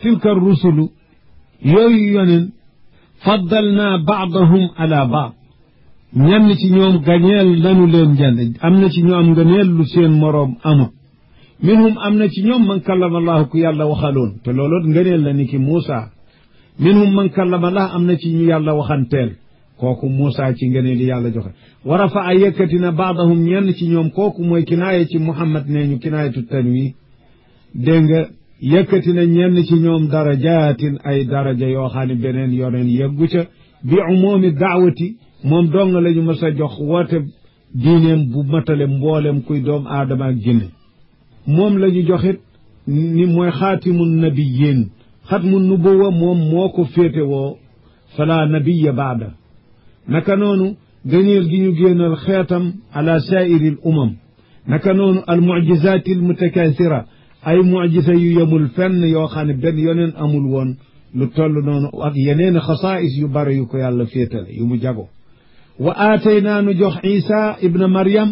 tilka rusulu yooyu yonen faddalna baadahum ala baad ñenn ci ñoom gañeel nanu leen jënd am na ci ñu am ngëneel lu seen moroom amut minhum am na ci ñoom man kallama allahu ku yàlla waxaloon te looloot ngëneel la ni ki Muusa minhum man kallama allah am na ci ñu yàlla waxanteel kooku Muusa ci ngëneel yi yàlla joxe wa rafa'a yëkkati na baadahum ñenn ci ñoom kooku mooy kinaaye ci Muhammad nee ñu kinaayatu tanwi dégg nga yëkkati na ñenn ci ñoom darajaatin ay daraja yoo xam ne beneen yoneen yeggu ca bi umumi daawati moom dong lañu mës a jox woote diineem bu matale mboolem kuy doom aadama ak jinne moom la ñu joxit ni mooy xaatimu nabiyin xatmu nubuwa moom moo ko féete woo fala nabiya baada naka noonu gëneel gi ñu génnal xeetam ala saairil umam naka noonu al mucjisaati al mutakaasira ay mucjisa yu yemul fenn yoo xam ne benn yoneen amul woon lu toll noonu ak yeneen xasaais yu bare yu ko yàlla féetale yu mu jago wa aataynaa nu jox Isa ibna Maryam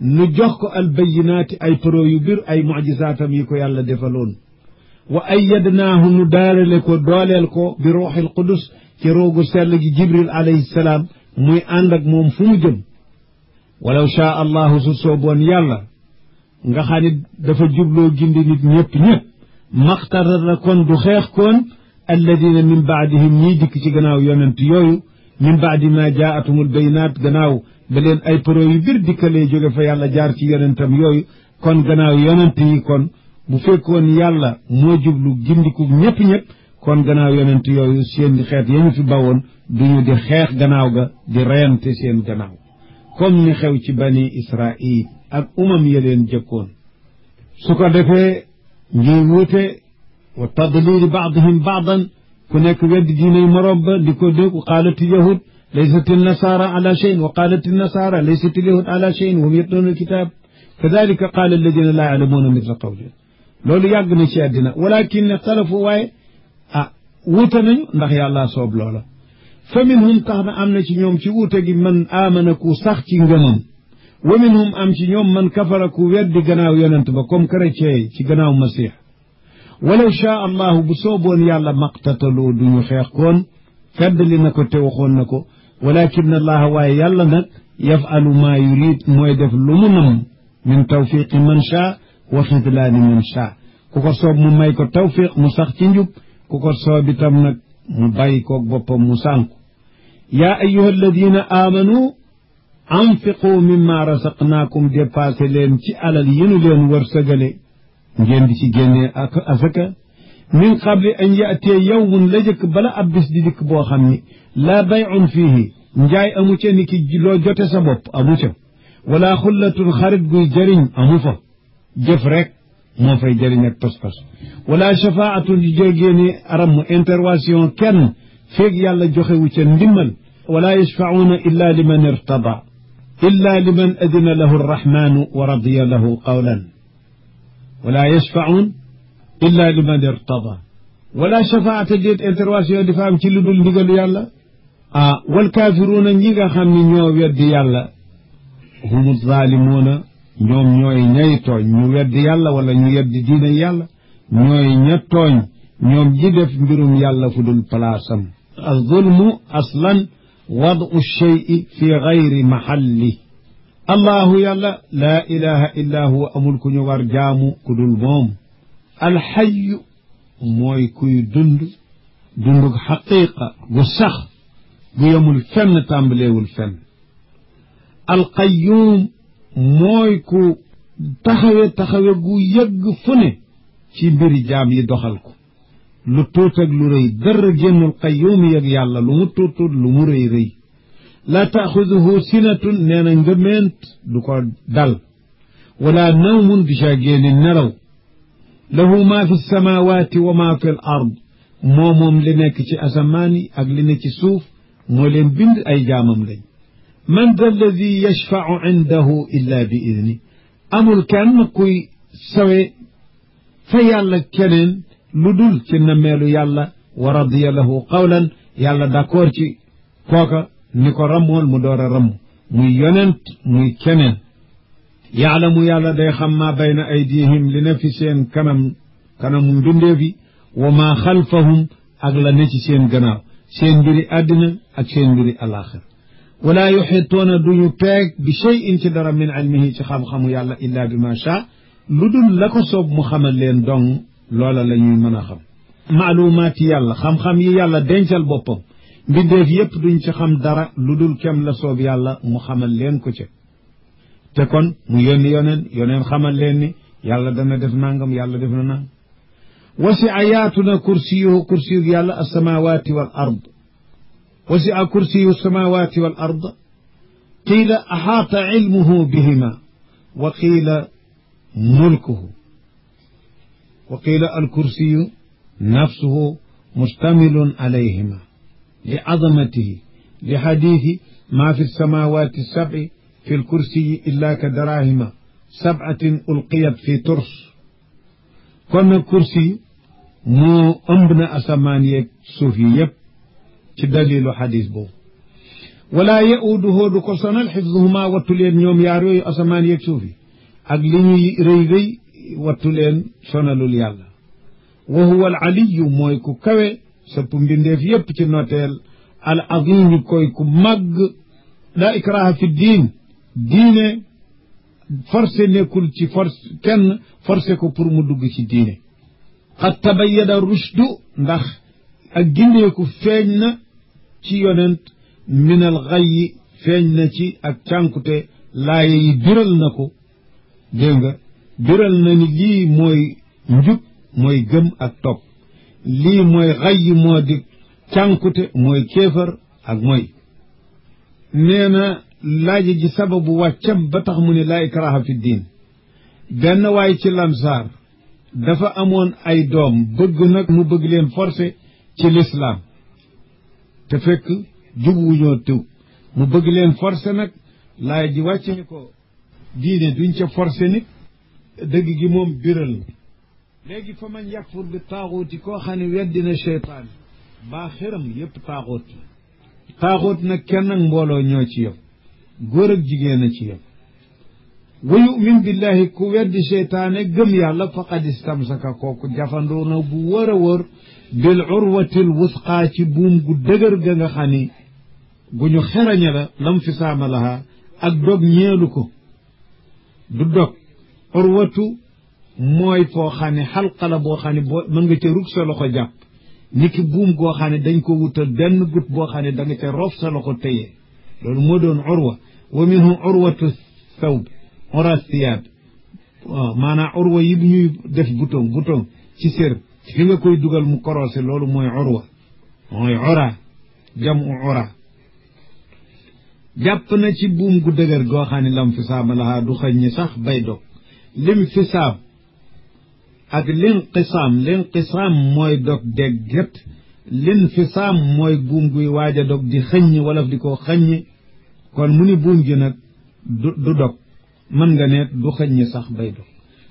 nu jox ko albayinaati ay pro yu bir ay mucjisaatam yi ko yàlla defaloon wa ayyadnaahu nu daarale ko dooleel ko bi ruuxil qudus ci roogu sell gi Jibril alayhi salaam muy ànd ak moom fu mu jëm walaw shaa allahu su sooboon yàlla nga xam ne dafa jubloo gindi nit ñëpp maxtarara kon du xeex koon alladina min baadihim ñiy dikk ci gannaaw yonent yooyu min baadi ma jaatumul baynaat gannaaw ba leen ay pro yu bir dikkalee jóge fa yàlla jaar ci yonentam yooyu kon gannaaw yonent yi kon bu fekkoon yàlla moo jublu gindiku ñëpp kon gannaaw yonent yooyu seen xeet yañu fi bawoon duñu di xeex gannaaw ga di reyante seen gannaaw comme ni xew ci bani Israil ak umam ya leen jëkkoon su ko defee ñuy wuute wa tadlili baadihim baadan ku nekk weddi diinay moroom ba di ko dégg qaalat yahud laysat nasara ala cheyin wa qaalat nasara laysat yahud ala cheyin wahum yatluuna alkitab kadalika qaala alladina laa yaalamuuna misla qawli loolu yàgg na ci àddina walakin ixtalafu waaye wuute nañu ndax yàlla soob loola fa minhum tax na am na ci ñoom ci wuute gi man aamana ku sax ci ngëmam wa minhum am ci ñoom man kafara ku weddi gannaaw yonent ba comme chrétien yi ci gannaaw masix walaw shaa allahu bu sooboon yàlla maqtataloo duñu xeex koon feddali na ko te waxoon na ko walakin allaha waaye yàlla nag yafalu maa yurid mooy def lu mu nam min tawfiqi man shaa wa xidlaani man shaa ku ko soob mu may ko tawfiq mu sax ci njub ku ko soob itam nag mu bàyyi koog boppam mu sànku yaa ayuha alladina aamanu anfiqu mimma rasaqnaakum dépassé leen ci alal yenu leen wërsëgale ngeen di ci génnee ak asaka min qabli an yatee yawmun la jëkk bala ab bis di dikk boo xam ni laa bay'un fiihi njaay amu ca ni ki loo jote sa bopp amu ca wala xullatun xarit guy jëriñ amu fa jëf rek moo fay jëriñ ak pas-pas wala shafaatun di jógéeni aram intervention kenn feeg yàlla joxewu ca ndimmal wala yashfacuuna illa liman irtada illa liman adina lahu arrahmanu wa radiya lahu qawlan wala yashfacuun illa liman irtada wala shafaata déet intervention di fa am ci lu dul ndigalu yàlla walkaafiruuna ñi nga xam ne ñoo weddi yàlla humu zaalimuuna ñoom ñooy ñay tooñ ñu weddi yàlla wala ñu weddi diine yàlla ñooy ña tooñ ñoom ji def mbirum yàlla fu dul palaasam az-zulmu aslan wadu shay'i fi gayri mahalli allahu yàlla laa ilaha illa huwa amul ku ñu war jaamu ku dul moom alxayu mooy kuy dundug xaqiqa gu sax gu yemul fenn tàmbaleewul fenn alqayyum mooy ku taxawe gu yëgg fu ne ci mbiri jaam yi doxal ko lu tuut ak lu rëy dara génnul qayyum yëg yàlla lu mu tuut lu mu rëy la taaxuduhu sinatun nee na ngëmeent du ko dal wala nawmun du ca génni nelaw lahu ma fi samawati wa ma fi l ard moom li nekk ci asamaan yi ak li nekk ci suuf moo leen bind ay jaamam lañ man da alladi yashfau indahu illa bi idni amul kenn kuy sawe fa yàlla keneen lu dul ci nameelu yàlla wa radiya lahu qawlan yàlla d'accord ci kooka ni ko rammool mu door a ramm muy yonent muy keneen yaalamu yàlla day xam maa bayna aydihim li ne fi seen kanamu mbindeef yi wa maa xalfahum ak la ne ci seen gannaaw seen mbiri àddina ak seen mbiri alaaxira wala yuxituuna duñu peeg bi cheyin ci dara min ilmihi ci xam-xamu yàlla illa bi ma sha lu dul la ko soob mu xamal leen dong loola la ñuy mën a xam maalumaati yàlla xam-xam yi yàlla dencal boppam mbindeef yépp duñ ci xam dara lu dul kem la soob yàlla mu xamal leen ko ca te kon mu yónni yoneen xamal leen ni yàlla dana def nangam yàlla def na nangam wasi'a yaatuna kursiyuhu yàlla alsamawati wal ard wasi'a kursiyu alsamawati wal ard qiila axaata ilmuhu bihima wa qiila mulkuhu wa qiila alkursiyu nafsuhu mustamilun alayhima li azamatihi li xadiisi maa fi alsamawati sab'i fi alkursiyi illa ka darahima sab'atin ulqiyat fi turs kon nag kursi moo ëmb na asamaan yeeg suuf yi yépp ci dalilu xadis boobu wala yauduhu du ko sonal xifduhuma wattu leen ñoom yaar yooyu asamaan yeeg suuf yi ak li ñuy rëy wattu leen sonalul yàlla wa huwa al aliyu mooy ku kawe sëpp mbindeef yépp ci noteel al azimi koy ku màgg la ikraha fi diine forcé nekkul ci kenn forcé ko pour mu dugg ci diine qad tabayyana rushdu ndax ak gindeeku feeñ na ci yonent min al ghayyi feeñ na ci ak cànkute laaye yi biral na ko dégg nga biral na ni lii mooy njub mooy gëm ak topp lii mooy ghayyi moo di cànkute mooy kéefar ak mooy nee na laaji ji sababu wàccam ba tax mu ne laa ikraha fi diin benn waay ci lansaar dafa amoon ay doom bëgg nag mu bëgg leen forcé ci lislaam te fekk jubuwuñoo tëw mu bëgg leen forcé nag laay ji wàcce ni ko diine duñ ca forcé nit dëgg gi moom biral na léegi fa man yakfur bi taaxuuti koo xam ne weddina cheytaan baa xëram yépp taaxuut la taaxuut nag kenn ak mbooloo ñoo ci yow góor ak jigéen a ci yow wa yumin billahi ku weddi cheytaane gëm yàlla faqad istamsaka kooku jafandoo na bu wër a wër bil urwatil wusqaa ci buum gu dëgër ga nga xam ni gu ñu xerañe la lam fi saama laha ak dog ñeelu ko du dog urwatu mooy foo xam ne xalqa la boo xam ne boo mën nga ca rug sa loxo jàpp ni ki buum goo xam ne dañ ko wutal benn gut boo xam ne da nga ca rof sa loxo téye loolu moo doon urwa wa minhu urwatu thawb ura thiyaab waaw maanaam urwa yi bu ñuy def bouton ci sér fi nga koy dugal mu korosé loolu mooy urwa mooy ura jam ura jàpp na ci buum gu dëgër goo xam ne lam fi saama lahaa du xëñ ñi sax bay dog lim fi saab ak linqisaam mooy dog dégget lin fi saam mooy buum guy waaj a dog di xëññi wala di ko xëññi kon mu ni buum gi nag du dog mën nga ne du xëññi sax bay dog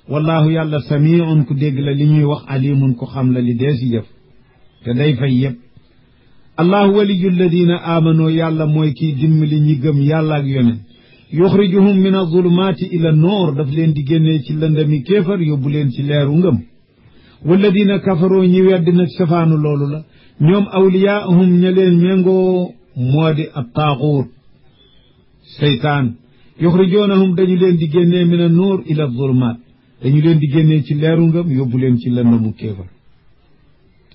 wallahu yàlla samiun ku dégg la li ñuy wax alimun ku xam la li dee si jëf te day fay yépp allahu waliyu alladina aamano yàlla mooy kiy dimbali ñi gëm yàlla ak yoneen yuxrijuhum min azulumaati ila noor daf leen di génnee ci lëndami kéefar yóbbu leen ci leeru ngëm walladina kafaroo ñi weddi nag safaanu loolu la ñoom awliyaahum ña leen méngoo moo di ab taaxuut seytaan yuxrijoonahum dañu leen di génnee min a noor ila zulumaat dañu leen di génnee ci leeru ngëm yóbbu leen ci lëndamu kéefar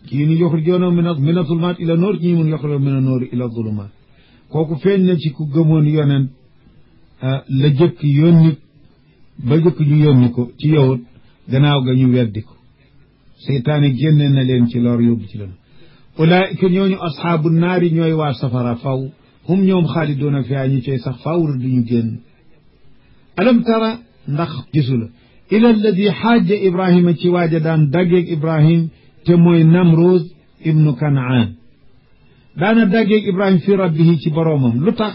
kii ni yuxrijoonahum min a zulumaat ila noor ñii mun yuxrijoonahum min a noor ila zulumaat kooku feeñ na ci ku gëmoon yonent la jëkk yónni ba jëkk ñu yónni ko ci yowut gannaaw ga ñu weddi ko seytaane génne na leen ci lor yóbbu ci leen ulaayika ñooñu asxaabu naari ñooy waa safara faw hum ñoom xaalidoona fiha ñu cey sax fawr duñu génn alam tara ndax gisu la ila alladi xaaja ibrahima ci waaja daan daggeeg ibrahim te mooy namroos ibnu kanaan daana daggeeg ibrahim fi rabbihi ci boroomam lu tax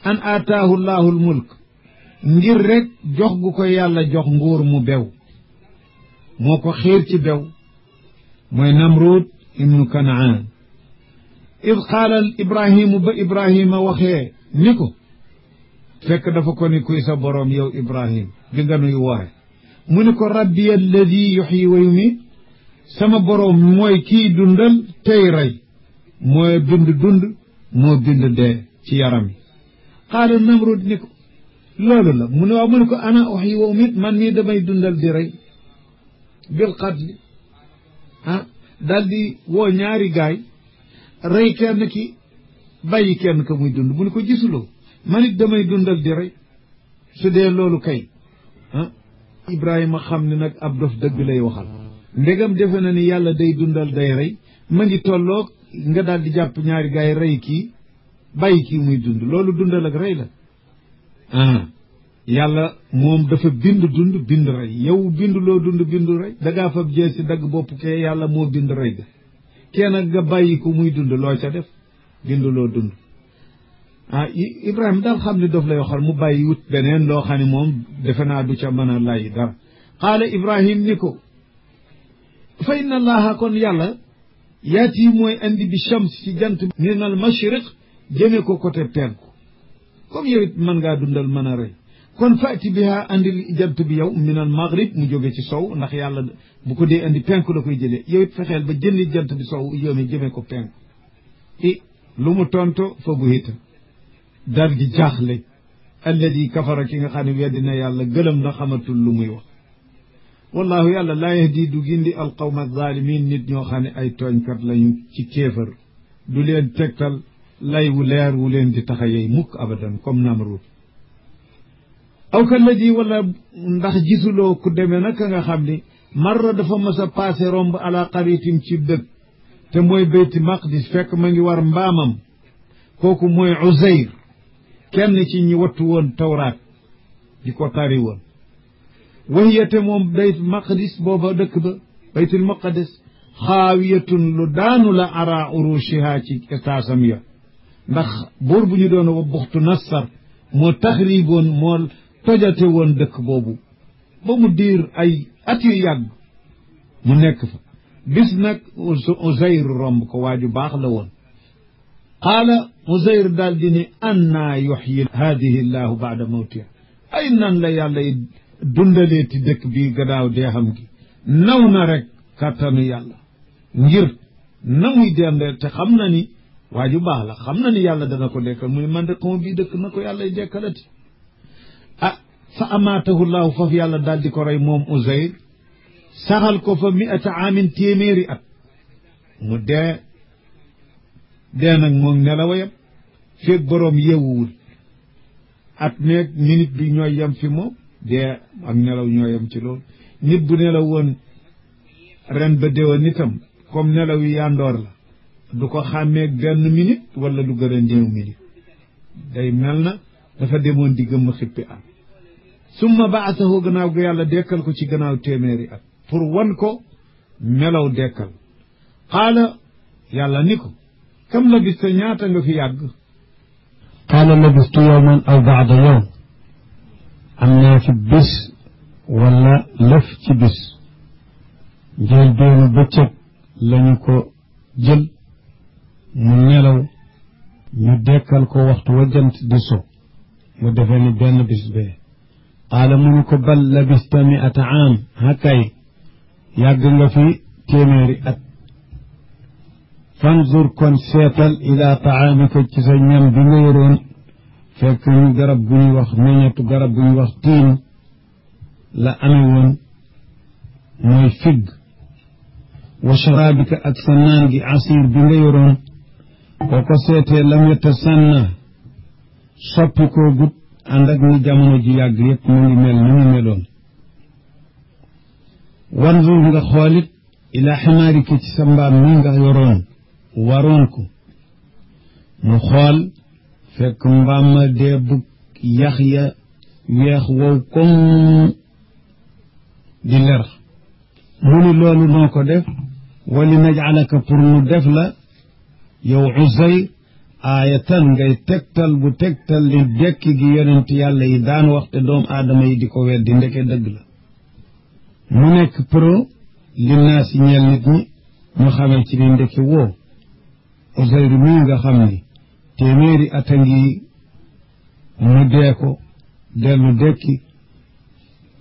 an aataahu llahu l mulk ngir rek jox gu ko yàlla jox nguur mu bew moo ko xiir ci bew mooy namrud ibnu kanaan id qaala ibrahimu ba ibrahima waxee ni ko fekk dafa ko ni kuy sa boroom yow ibrahim bi nga nuy wooxe mu ni ko rabbi alladi yuxyi wa yumiit sama boroom mooy kii dundal tey rey mooy bind dund moo bind dee ci yaram yi qaala Namrud ni ko loolu la mu ne waaw mu ne ko ana uhyi wa umit man nii damay dundal di rey bil qatli daal di woo ñaari gaay rey kenn ki bàyyi kenn ka muy dund mu ne ko gisuloo man it damay dundal di rey su dee loolu kay Ibrahima xam ne nag ab dof dëgg lay waxal ndegam defe na ni yàlla day dundal day rey ma ngi tolloog nga daal di jàpp ñaari gaay rey kii bàyyi kii muy dund loolu dundal ak rey la yàlla moom dafa bind dund bind rey yow bind loo dund bind rey dangaa fab jee si dagg bopp kee yàlla moo bind rey ga kee nag nga bàyyi ko muy dund loo ca def bind loo dund Ibrahima daal xam ne dof lay waxal mu bàyyi wut beneen loo xam ne moom defe naa du ca mën a lay dara qaala Ibrahim ni ko fa inna allaha kon yàlla yaati mooy andi bi shams ci jant min al mashriq jëme ko côté penku comme yow it mën ngaa dundal mën a rey kon faati biha andil jant bi yow min al maghrib mu jóge ci sow ndax yàlla bu ko dee andi penku la koy jëlee yow it fexeel ba jëndi jant bi sow yóome jëme ko penku lu mu tonto fa bu hita dal di jaaxle alladi kafara ki nga xam ne weddina yàlla gëlëm na xamatul lu muy wax wallahu yàlla laa yahdi du gindi alqawma alzalimin nit ñoo xam ne ay tooñkat lañu ci kéefër du leen tegtal lay wu leer wu leen di taxa yey mukk abadan comme Namrud aw kalladi wala ndax gisuloo ku demee naka nga xam ni marra dafa mas a passé romb ala qaritin ci dëkk te mooy bayti maqdis fekk ma ngi war mbaamam kooku mooy Uzayr kenn ci ñi wattu woon tawraat di ko tari woon wahiyate moom bayt maqdis booba dëkk ba baytul maqdis xaawiyatun lu daanu la ara urushiha ci etaasam ya ndax buur bu ñu doon wa buxtu nassar moo taxriboon moo tojate woon dëkk boobu ba mu diir ay at yu yàgg mu nekk fa bis nag Uzayr romb ko waaju baax la woon qaala Uzayr daal di ni annaa yuxyi haadihi llahu baada mawtiha ay nan la yàlla dundaleeti dëkk bii gannaaw dee xam gi naw na rek kàttanu yàlla ngir na muy dende te xam na ni waaju baax la xam na ni yàlla dana ko dekkal mu ne man de xama bii dëkk na ko yàlla dekkalati fa amaatahu llahu foofu yàlla daal di ko rey moom Uzayr saxal ko fa 100 aamin téeméeri at mu dee nag moom nelawayam feeg boroom yewuwul at meeg minute bi ñooy yem fi moom dee ak nelaw ñooy yem ci loolu nit bu nelaw woon ren ba déwa nitam comme nelaw yi yandoor la du ko xàmmeeg benn minute wala lu gën a néew minute day mel na dafa demoon di gëmm xippi at summa baasahu gannaaw ga yàlla dekkal ko ci gannaaw téeméeri at pour wan ko melaw dekkal qaala yàlla ni ko kam labista ñaata nga fi yàgg qaala labistu yawman aw baada yawm am naa fi bis wala lëf ci bis njël beenu bëccëg lañu ko jël mu nelaw ñu dekkal ko waxtu wa jant di so mu defee ni benn bis bee qaala mu ni ko bal labista 100 aam hakay yàgg nga fi téeméeri at fanzur kon seetal ila taamika ci sa ñam bi nga yoroon fekk ñu garab bu ñuy wax meññetu garab bu ñuy wax tiin la amee woon mooy figg wa sharaabika ak sa naan gi asir bi nga yoroon boo ko seetee lam yatasanna soppi koo gut ànd ak ni jamono ji yàgg yëpp mu ngi mel ni mu meloon wanzur nga xoolit ila ximaarika ci sa mbaam mi nga yoroon waroon ko mu xool fekk mbaam ma dee bugg yax ya weex wow koŋ di ler mu ni loolu noo ko def wali najalaka pour mu def la yow Uzayr aayatan ngay tegtal bu tegtal li dekki gi yonent yàlla yi daan waxte doomu aadama yi di ko weddi ndeke dëgg la mu nekk pro li naa si ñeel nit ñi ñu xamee ci ni ndeke woo Uzayr mii nga xam ni téeméeri at a ngi mu dee ko dellu dekki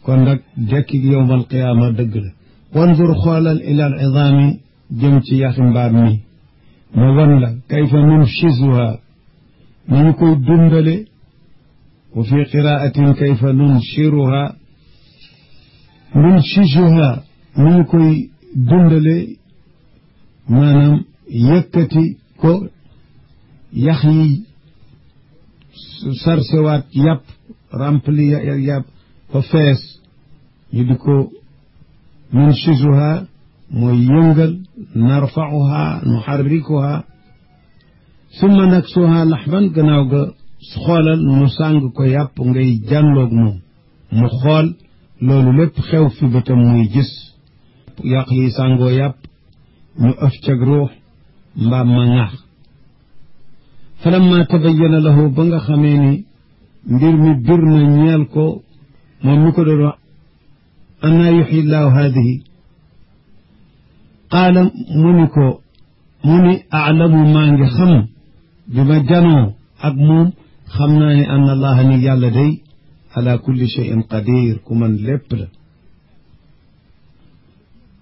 kon nag dekki gi yowmal qiyaama dëgg la wanzur xoolal ila al idaami jëm ci yaxi mbaam mi ma wan la kayfa nunshizuha ni ñu koy dundale wa fi qiraatin kayfa nunshiruha nunshizuha ni ñu koy dundale maanaam yëkkati ko yax yi sarsewaat yàpp rempli yàpp fa fees ñu di ko nunshizuha mooy yëngal narfauha nuxarrikuha summa naksuha laxban gannaaw ga xoolal nu sàng ko yàpp ngay jànloog moom mu xool loolu lépp xew fi bëtam muy gis yàq yi sàngoo yàpp ñu ëf cag ruux mbaam ma ŋaax falamma tabayyana lahu ba nga xamee ni mbir mi bir na ñeel ko moom mi ko doon wax anna yuxyi llaahu haadihi qaala mu ni aalamu maa ngi xam bi ma janoo ak moom xam naa ne anna allaha ni yàlla day ala kulli cheyin qadir ku man lépp la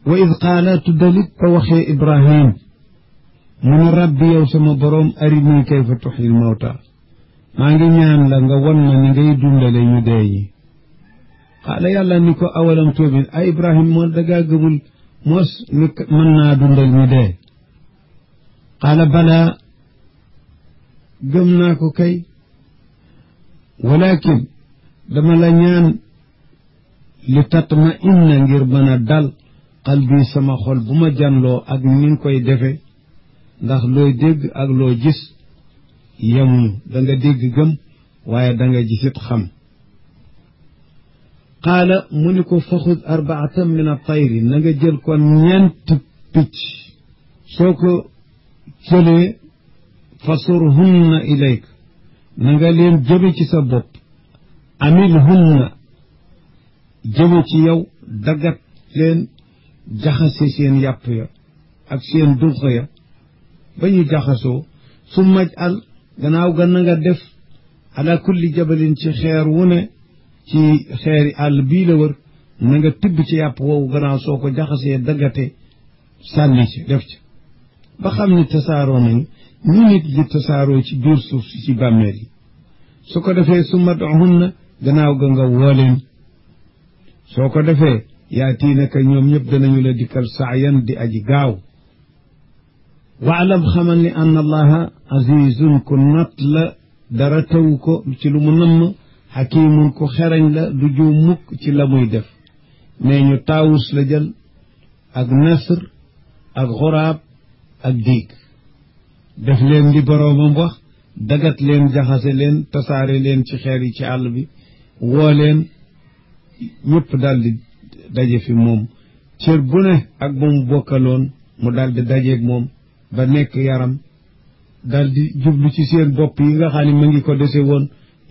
wa id qaala tuddalit ba waxee ibrahim mu ne rabbi yow sama boroom arini kayfa tuxyi lmawta maa ngi ñaan la nga won ma ni ngay dundale ñu dee ñi qaala yàlla ni ko awalam tuumin ay ibrahim moo dagaa gëmul mos ni mën naa dundal ñu dee qaala balaa gëm naa ko kay walakin dama la ñaan li tatma inna ngir mën a dal qalbi sama xol bu ma janloo ak ni nga koy defe ndax looy dégg ak loo gis yemuñu da nga dégg gëm waaye da nga gisit xam qaala mu ni ko faxud arbaatan min at-tayri na nga jël kon ñeent picc soo ko jëlee fasurhunna ilayk na nga leen jëme ci sa bopp amilhunna jëme ci yow daggat leen jaxase seen yàpp ya ak seen dunq ya ba ñu jaxasoo su maj al gannaaw ga na nga def ala kulli jabalin ci xeer wu ne ci xeeri àll bii la wër na nga tibb ci yàpp woowu gannaaw soo ko jaxasee daggate sànni ci def ci ba xam ni tasaaroo nañu ñu nit ji tasaaroo ci biir suuf si ci bàmmeel yi su ko defee su mad'uhunna gannaaw ga nga woo leen soo ko defee yaatiinaka ñoom ñëpp danañu la dikkal saayan di aji gaaw waalam xamal ni anna allaha azizun ku not la dara tawu ko ci lu mu namm xakimun ku xerañ la du juum mukk ci la muy def nee ñu taawus la jël ak nasr ak xuraab ak diig def leen li boroomam wax dagat leen jaxase leen tasaare leen ci xeer yi ci àll bi woo leen ñëpp daldi daje fi moom cër bu ne ak ba mu bokkaloon mu daldi dajeeg moom ba nekk yaram daldi jublu ci seen bopp yi nga xam ne ma ngi ko dese woon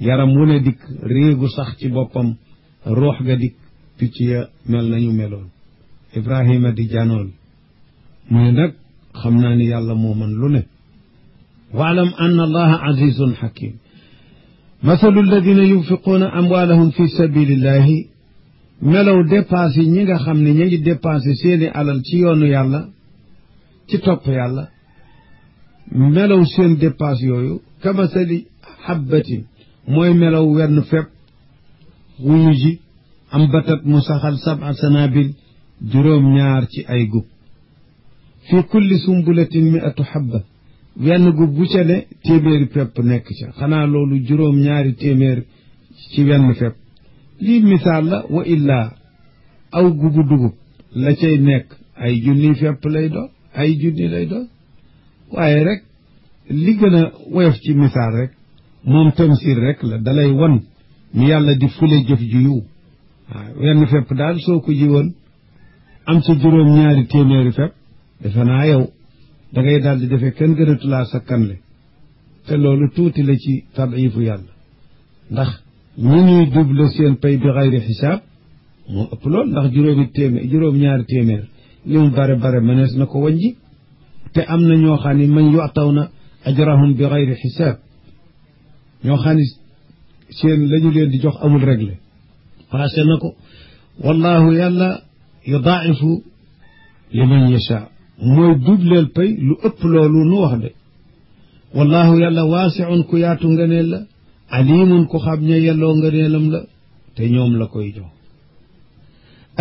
yaram wu ne dikk réegu sax ci boppam ruux ga dikk picc ya mel nañu meloon ibrahima di janool mu ne nag xam naa ni yàlla moo man lu ne waalam anna allaha azizun hakim masalu alladina yunfiquuna amwaalahum fi sabilillahi melaw dépense yi ñi nga xam ne ñu ngi dépensé seeni alal ci yoonu yàlla ci topp yàlla melaw seen dépense yooyu kamasali habbatin mooy melaw wenn fepp wuyu ji am batat mu saxal sab'a sanabil juróom-ñaar ci ay gub fi kulli sumbulatin mi'atu habba wenn gub bu ca ne téeméeri fepp nekk ca xanaa loolu juróom-ñaari téeméer ci wenn fepp lii misaal la wa illaa aw gubu dugub la cay nekk ay junni fepp lay doon ay junni lay doon waaye rek li gën a woyof ci misaal rek moom tamsir rek la dalay won ni yàlla di fule jëf ju yiw waaw wenn fepp daal soo ko ji woon am ca juróom-ñaari téeméeri fepp defe naa yow da ngay daal di defee kenn gënatulaa sa kanle te loolu tuuti la ci tadifu yàlla ndax ñi ñuy double seen pay bi xayri xisaab moo ëpp lool ndax juróom-ñaari téeméer li mu bare bare mënees na ko wàññi te am na ñoo xam ne man yu'taw na ajrahum bi xayri xisaab ñoo xam ne seen la ñu leen di jox amul réglé passé na ko wallahu yàlla yudaa'ifu liman yasha mooy dubleel pay lu ëpp loolu nu wax de wallahu yàlla waasiun ku yaatu ngëneel la alimun ku xam ne yelloo ngëneelam la te ñoom la koy jox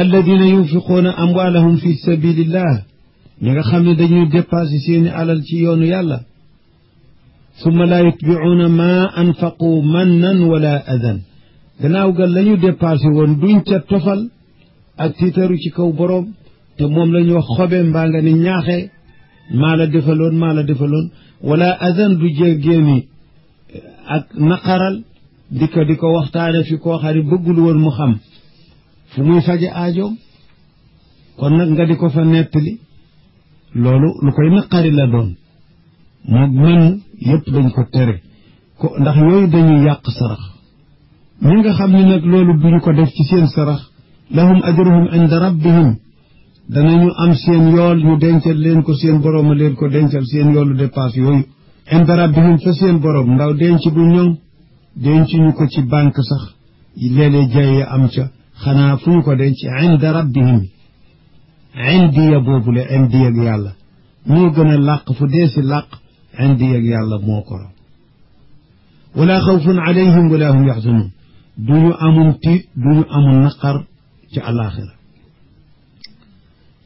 alladina yunfiquuna amwaalahum fi sabilillah ñi nga xam ne dañuy dépassé seeni alal ci yoonu yàlla summa laa yutbicuuna maa anfaqu mannan wala adan gannaaw ga la ñu dépassé woon duñ ca tofal ak tiitaru ci kaw boroom te moom la ñu wax xobe mbaa nga ni ñaaxee maa la defaloon wala adan du jéggéeni ak naqaral di ko waxtaane fi koo xam ne bëggul woon mu xam fu muy faje aajoom kon nag nga di ko fa nettali loolu lu koy naqari la doon moom man yëpp dañ ko tere ko ndax yooyu dañuy yàq sarax ñi nga xam ne nag loolu duñu ko def ci seen sarax lahum ajruhum inda rabbihim danañu am seen yool ñu dencal leen ko seen boroom a leen ko dencal seen yoolu dépasse yooyu inda rabbihim fa seen boroom ndaw denc bu ñoŋ denc ñu ko ci banque sax léeg-léeg jaye am ca xanaa fu ñu ko denc inda rabbihim indiya boobule indiya ak yàlla moo gën a làq fu dee si làq indiya ak yàlla moo ko raw wala xawfun alayhim wala hum yaxzanun duñu amul tiit duñu amul naqar ci alaxira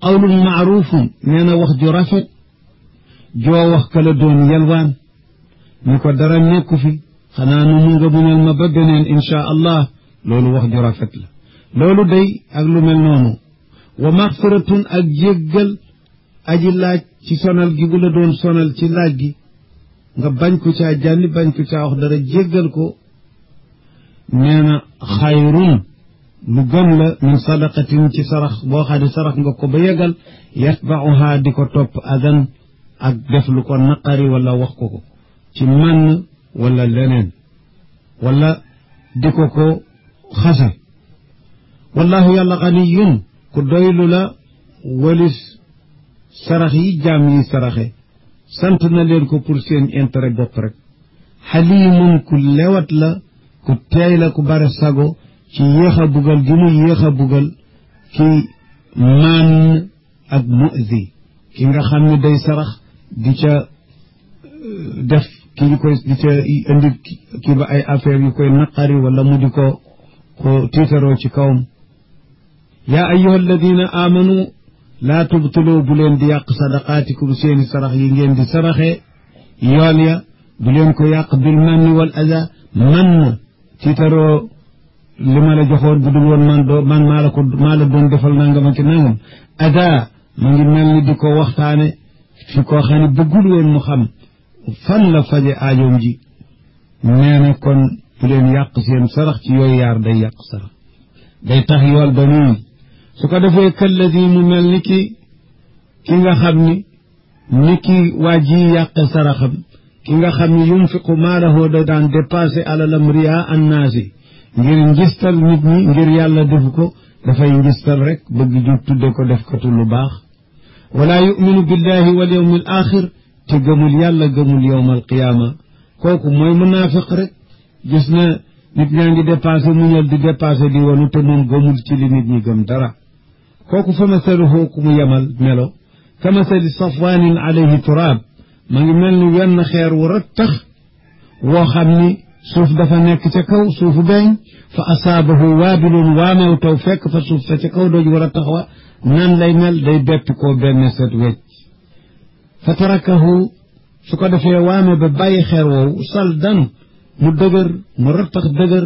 qawlun maarufun nee na wax ju rafet joo wax ka la doon yalwaan ni ko dara nekku fi xanaa nu mu nga muñal ma ba beneen insha allah loolu wax ju rafet la loolu day ak lu mel noonu wa maxfiratun ak jéggal aji laaj ci sonal gi bu la doon sonal ci laaj gi nga bañ ko caa jànni bañ ko caa wax dara jéggal ko nee na xayrun lu gën la min sadaqatin ci sarax boo xam ne sarax nga ko ba yegal yatbauha di ko topp adan ak def lu ko naqari wala wax ko ci man wala leneen wala di ko xase wallahu yàlla ganiyun ku doylu la walis sarax yi jaam yi saraxe sant na leen ko pour seen intérêt bopp rek xalimun ku lewat la ku teey la ku bare sago ci yéex a bugal gi mu yéex a bugal ki man ak mu'zi ki nga xam ne day sarax di ca def ki ñu koy di ca indi ki ba ay affaire yu koy naqari wala mu di ko tiitaroo ci kawam yaa ayyuha alladina amanu laa tubtiloo bu leen di yàq sadaqaatikum seeni sarax yi ngeen di saraxe yool ya bu leen ko yàq bil manni wal aza man tiitaroo li ma la joxoon bu dul woon man maa la doon defal nangam ak nangam aza ma ngi mel ni di ko waxtaane fi koo xam ne bëggul woon mu xam fan la faje aajoom ji nee na kon bu leen yàq seen sarax ci yooyu yaar day yàq sarax day tax yool ba nii su ko defee kalladi mu mel ni ki nga xam ni ki waa ji yàq saraxam ki nga xam ni yunfiqu maalahu da daan dépassé alalam riyaa annaasi ngir ngistal nit ñi ngir yàlla defu ko dafay ngistal rek bëgg ju tudde ko def katu lu baax wala yuminu billahi wal yawmi al axir te gëmul yàlla gëmul yawm al qiyaama kooku mooy munaafiq rek gis na nit ñaa ngi dépassé muñal di dépassé di wanu te moom gëmul ci li nit ñi gëm dara kooku fa masaluhu ku mu yemal melo ka masali safwanin alayhi turaab ma ngi mel ni wenn xeer wu rattax woo xam ni suuf dafa nekk ca kaw suufu beeñ fa asaabahu waabilun waamew taw fekk fa suuf sa ca kaw doj war a taxawa nan lay mel day bett koo benn set wecc fa tarakahu su ko defee waame ba bàyyi xeer woowu sal dan mu dëgër mu rattax dëgër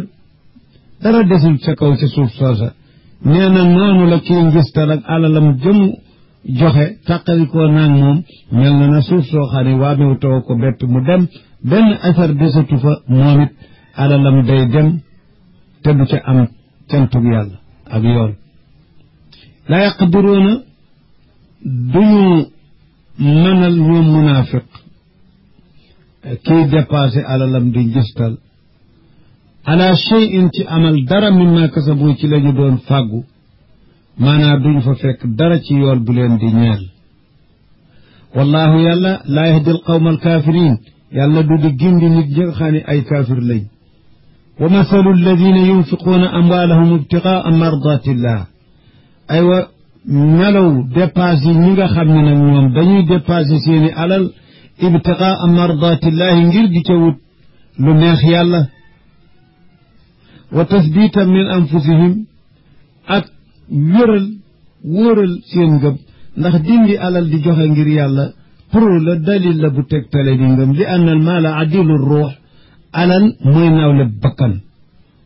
dara desul ca kaw ca suuf soosa nee na noonu la kii ngistal ak alalam jëm joxe tàqalikoo naag moom mel na na suuf soo xam ne waamew taw ko bett mu dem benn affaire desatu fa moom it alalam day dem te du ca am cantug yàlla ak yoon laa yaqdiruuna duñu mënal ñoom munaafiq kii dépassé alalam di ngistal ala shay'in ci amal dara mimma kasabu ci lañu doon fàggu maanaam duñ fa fekk dara ci yool bu leen di ñeel wallahu yàlla laa yahdi al qawma al kaafiriin yàlla du di gindi nit ñi nga xam ne ay kaafir lañ wa masalu alladina yunfiquuna amwaalahum ibtigaa mardatillah aywa melaw dépasse yi ñi nga xam ne nag ñoom dañuy dépassé seeni alal ibtigaa mardatillahi ngir di ca wut lu neex yàlla wa tasbitan min anfusihim ak wóoral seen ngëm ndax dindi alal di joxe ngir yàlla pour la dalil la bu tegtale di ngëm li anna al maala adilu ruux alal mooy naawle bakkan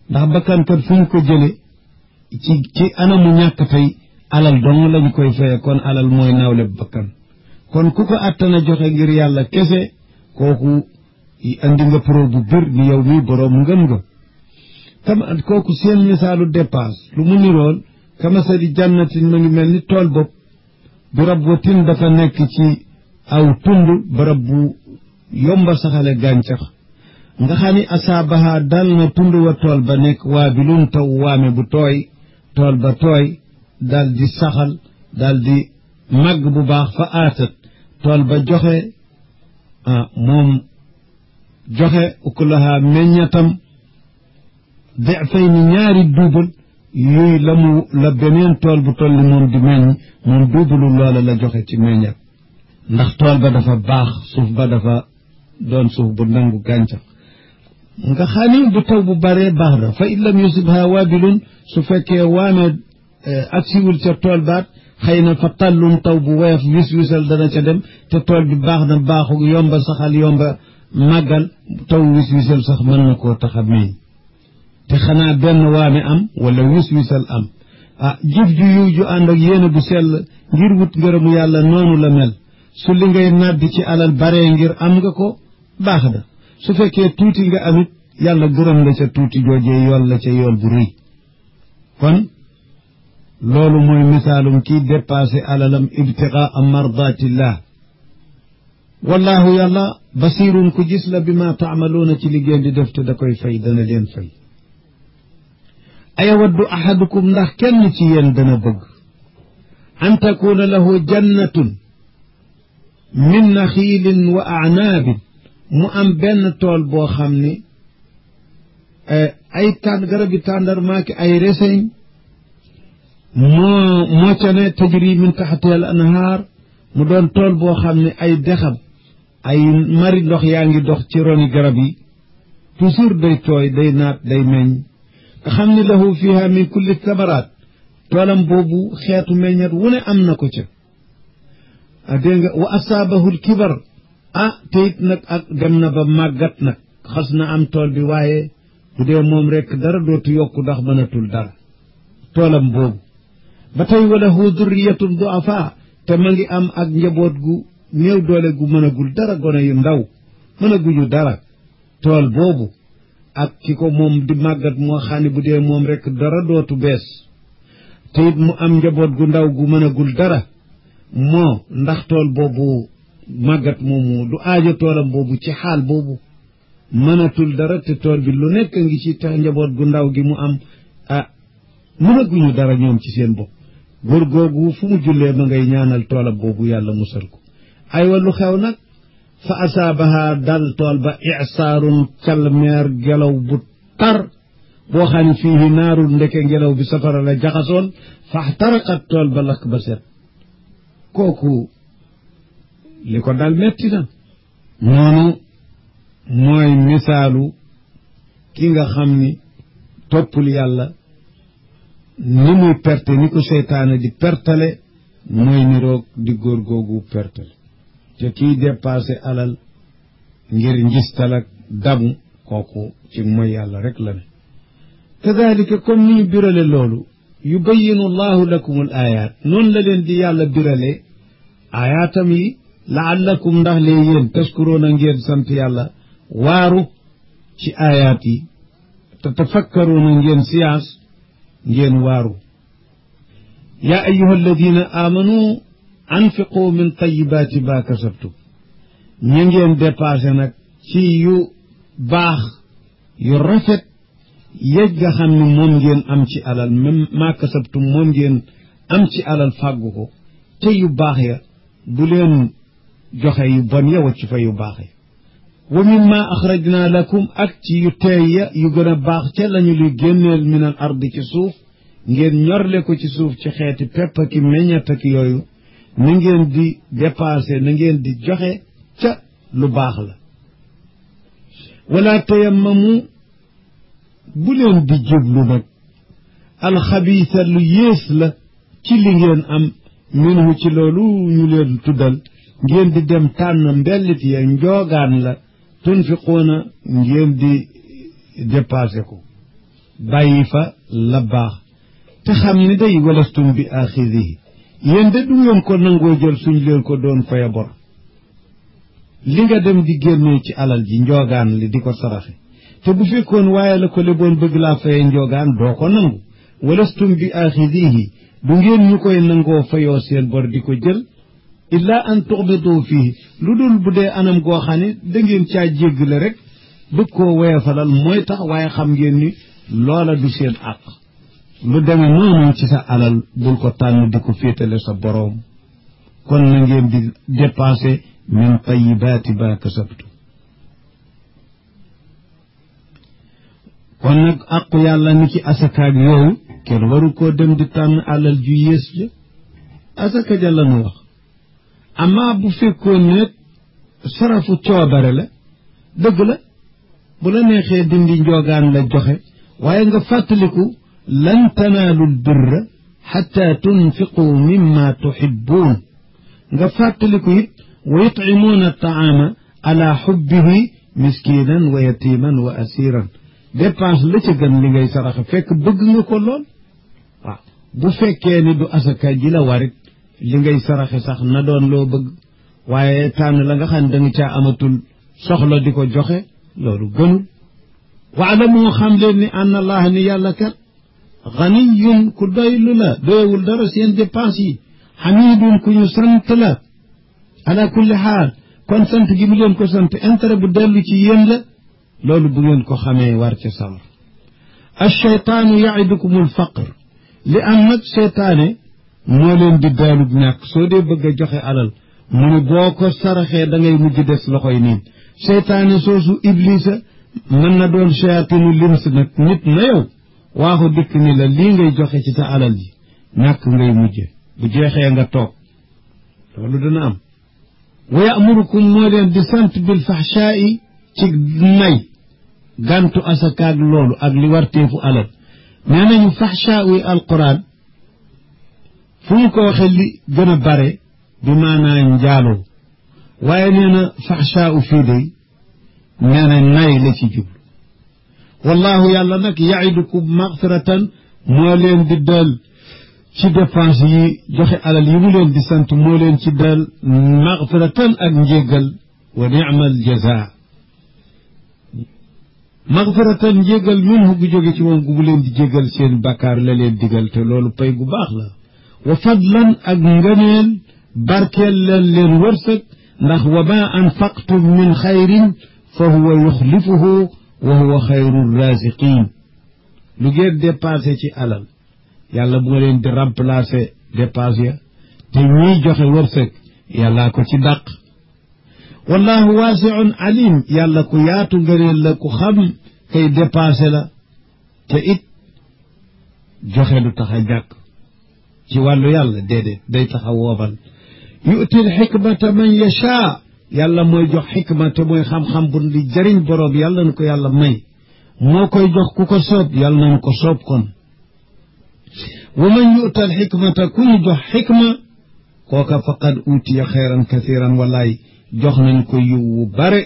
ndax bakkan kat fu ñu ko jële ci anamu ñàkk tey alal dong lañu koy faye kon alal mooy naawle bakkan kon ku ko attana joxe ngir yàlla kese kooku andi nga pro bu bir ni yow mi boroom ngëm nga kama kooku seen misaalu dépasse lu mu nirool kamasali jannatin ma ngi mel ni tool bopp bi rabwatin dafa nekk ci aw tund barab bu yomba saxale gàncax nga xam ni asaabaha dal na tund wa tool ba nekk waabilun taw waame bu tooy tool ba tooy dal di saxal dal di màgg bu baax fa aatat tool ba joxe moom joxe ukulaha meññatam dafay ni ñaari duubal yuy la beneen tool bu toll ni moom di meññ moom duubalu loola la joxe ci meññat ndax tool ba dafa baax suuf ba dafa doon suuf bu nangu gàncax nga xam ni bu taw bu baree baax na fa in lam yusibha waabilun su fekkee waame ak siwul ca tool baat xëy na fa tàllun taw bu woyof wis-wisal dana ca dem te tool bi baax na baaxu yomba saxal yomba màggal taw wis-wisal sax mën na koo tax a meññ te xanaa benn waame am wala wis-wisal am jëf ju yiw ju ànd ak yéene bu sell ngir wut ngërëmu yàlla noonu la mel su li ngay nàbbi ci alal baree ngir am nga ko baax na su fekkee tuuti nga amit yàlla gërëm la ca tuuti joojee yool la ca yool bu rëy kon loolu mooy misaalum kii dépassé alalam ibtigaa mardatillah wallahu yàlla basirun ku gis la bi ma taamaluuna ci liggéey di def te da koy fay dana leen fay ayawaddu ahadukum ndax kenn ci yéen dana bëgg an takuna lahu jannatun min naxiilin wa anaabin mu am benn tool boo xam ni ay garabi tàndarmaaki ay reseñ moo ca ne tajri min taxtiha al anhaar mu doon tool boo xam ne ay dexam ay mari ndox yaa ngi dox ci roni garab yi toujours day tooy day naat day meññ nga xam ni lahu fiha min kulli samaraat toolam boobu xeetu meññat wu ne am na ko ca dégg nga wa asaabahul kibar te it nag ak dem na ba màggat nag xas na am tool bi waaye bu dee moom rekk dara dootu yokku ndax mënatul dara toolam boobu ba tey wala hu durriyatun duafa te ma ngi am ak njaboot gu néew doole gu mënagul dara gone yu ndaw mënaguñu dara tool boobu ak ki ko moom di màggat moo xam ne bu dee moom rekk dara dootu bees te it mu am njaboot gu ndaw gu mënagul dara moo ndax tool boobu màggat moomu du aajo toolam boobu ci xaal boobu mënatul dara te tool bi lu nekk ngi ci tax njaboot gu ndaw gi mu am mënaguñu dara ñoom ci seen bopp góor googu fu mu jullee ma ngay ñaanal toolam boobu yàlla musal ko aywa lu xew nag fa asaabaha dal tool ba isaarun calmeer ngelaw bu tar boo xam ne fii naarul ndeke ngelaw bi safara la jaxasoon faxtaraqat tool ba lakk ba set kooku li ko dal metti na noonu mooy misaalu ki nga xam ni toppul yàlla ni muy perte ni ko seytaane di pertale mooy niroog di góor googu pertale te kii dépassé alal ngir njistal ak damu kooku ci mooy yàlla rek la ne kadalika comme ni ñu birale loolu yubayinu llahu lakum al ayat noonu la leen di yàlla birale ayaatam yi laallakum ndax lee yéen taskuroona ngeen sant yàlla waaru ci ayaat yi te tafakkaroona ngeen siyaas ngeen waaru yaa ayuha alladina amanu anfiqu min tayibaati ma kasabtum ña ngeen dépassé nag ci yu baax yu rafet yëj nga xam ne moom ngeen am ci alal même ma kasabtum moom ngeen am ci alal fàggu ko te yu baax ya bu leen joxe yu bon ya wacc fa yu baax ya wa mimma axrajna lakum ak ci yu teey ya yu gën a baax ca lañu luy génneel min al ardi ci suuf ngeen ñorle ko ci suuf ci xeeti pepp ki meññat ak yooyu na ngeen di dépenser na ngeen di joxe ca lu baax la wala tayammamu bu leen di jublu nag alxabiisa lu yées la ci li ngeen am minhu ci loolu ñu leen tuddal ngeen di dem tànn mbellit ya njoogaan la tunfiquuna ngeen di dépassé ko bàyyi fa la baax te xam ni day walastum bi axidihi yéen de du ngeen ko nangoo jël suñ leen ko doon faya bor li nga dem di génnee ci alal ji njoogaan li di ko saraxe te bu fekkoon waaye la ko leboon bëgg laa faye njoogaan doo ko nangu walastum bi axidihi du ngeen ñu koy nangoo fayoo seen bor di ko jël illa an tuxbitu fii lu dul bu dee anam goo xam ne da ngeen caa jéggale rek bëgg koo woyofalal mooy tax waaye xam ngeen ni loola du seen àq lu deme noonu ci sa alal bul ko tànn di ko féetale sa boroom kon na ngeen di dépenser min tayibaati ba kasabtu kon nag àqu yàlla ni ci asakaag yooyu kenn waru koo dem di tànn alal ju yées ja asaka ja la nu wax amma bu fekkoon ne sarafu coobare la dëgg la bu la neexee dindi njoogaan la joxe waaye nga fàttaliku lan tanaalu lbirra xatta tunfiqu mimma tuxibbuun nga fàttaliku it wa yutcimuuna taama ala xubbihi miskinan wa yatiman wa asiran dépense la ca gën li ngay saraxe fekk bëgg nga ko lool waaw bu fekkee ni du asaka ji la warit li ngay saraxe sax na doon loo bëgg waaye tànn la nga xam ne da nga caa amatul soxla di ko joxe loolu gënul waalamu xam leen ni anna allah ni yàlla kat ganiyun ku doylu la doyewul dara seen dépense yi xamidun ku ñu sant la ala kulli xaal kon sant gi mu leen ko sant intérêt bu dellu ci yéen la loolu bu ngeen ko xamee war ca sawar alcheytaanu yaidukum alfaqr li am nag seytaane moo leen di daalub ñàkk soo dee bëgg a joxe alal mu ne boo ko saraxee da ngay mujj des loxoy niin seytaane soosu iblisa mën na doon seytaanu lins nag nit na yow waaxu dikk ni la lii ngay joxe ci sa alal ji ñàkk ngay mujje bu jeexee nga toog loolu dana am wa ya'murukum moo leen di sant bil fahshaa'i ci nay gantu asakaag loolu ak li warteefu alal nee nañu fahshaa'u alquran fu mu ko waxe li gën a bare bi maanaa njaaloo waaye nee na fahshaa'u fii day nee na nay la ci jublu wallahu yàlla nag yaidukum magfiratan moo leen di dal ci dépense yi joxe alal yi mu leen di sant moo leen ci dal magfiratan ak njéggal wa ni'mal jazaa magfiratan njéggal minhu gu jóge ci moom gu mu leen di jéggal seen bakkaar la leen digal te loolu pay gu baax la wa fadlan ak ngëneel barkeel leen wërsëg ndax wa ma anfaqtum min xayrin fa huwa yuxlifuhu wa huwa xayru raziqin lu ngeen dépensé ci alal yàlla moo leen di remplacer dépense ya te ñiy joxe wërsëg yàllaa ko ci dàq wallahu waasiun alim yàlla ku yaatu ngëneel la ku xam kay dépensé la te it joxe du tax a jàkk ci wàllu yàlla déedéet day tax a woobal yu'til xikmata man yashaa yàlla mooy jox xikma te mooy xam-xam bu di jëriñ boroom yàlla na ko yàlla may moo koy jox ku ko soob yàlla nañu ko soob kon wa man yu'tal xikmata ku ñu jox xikma kooka faqad utiya xayran kathiran walaay jox nañ ko yiw wu bare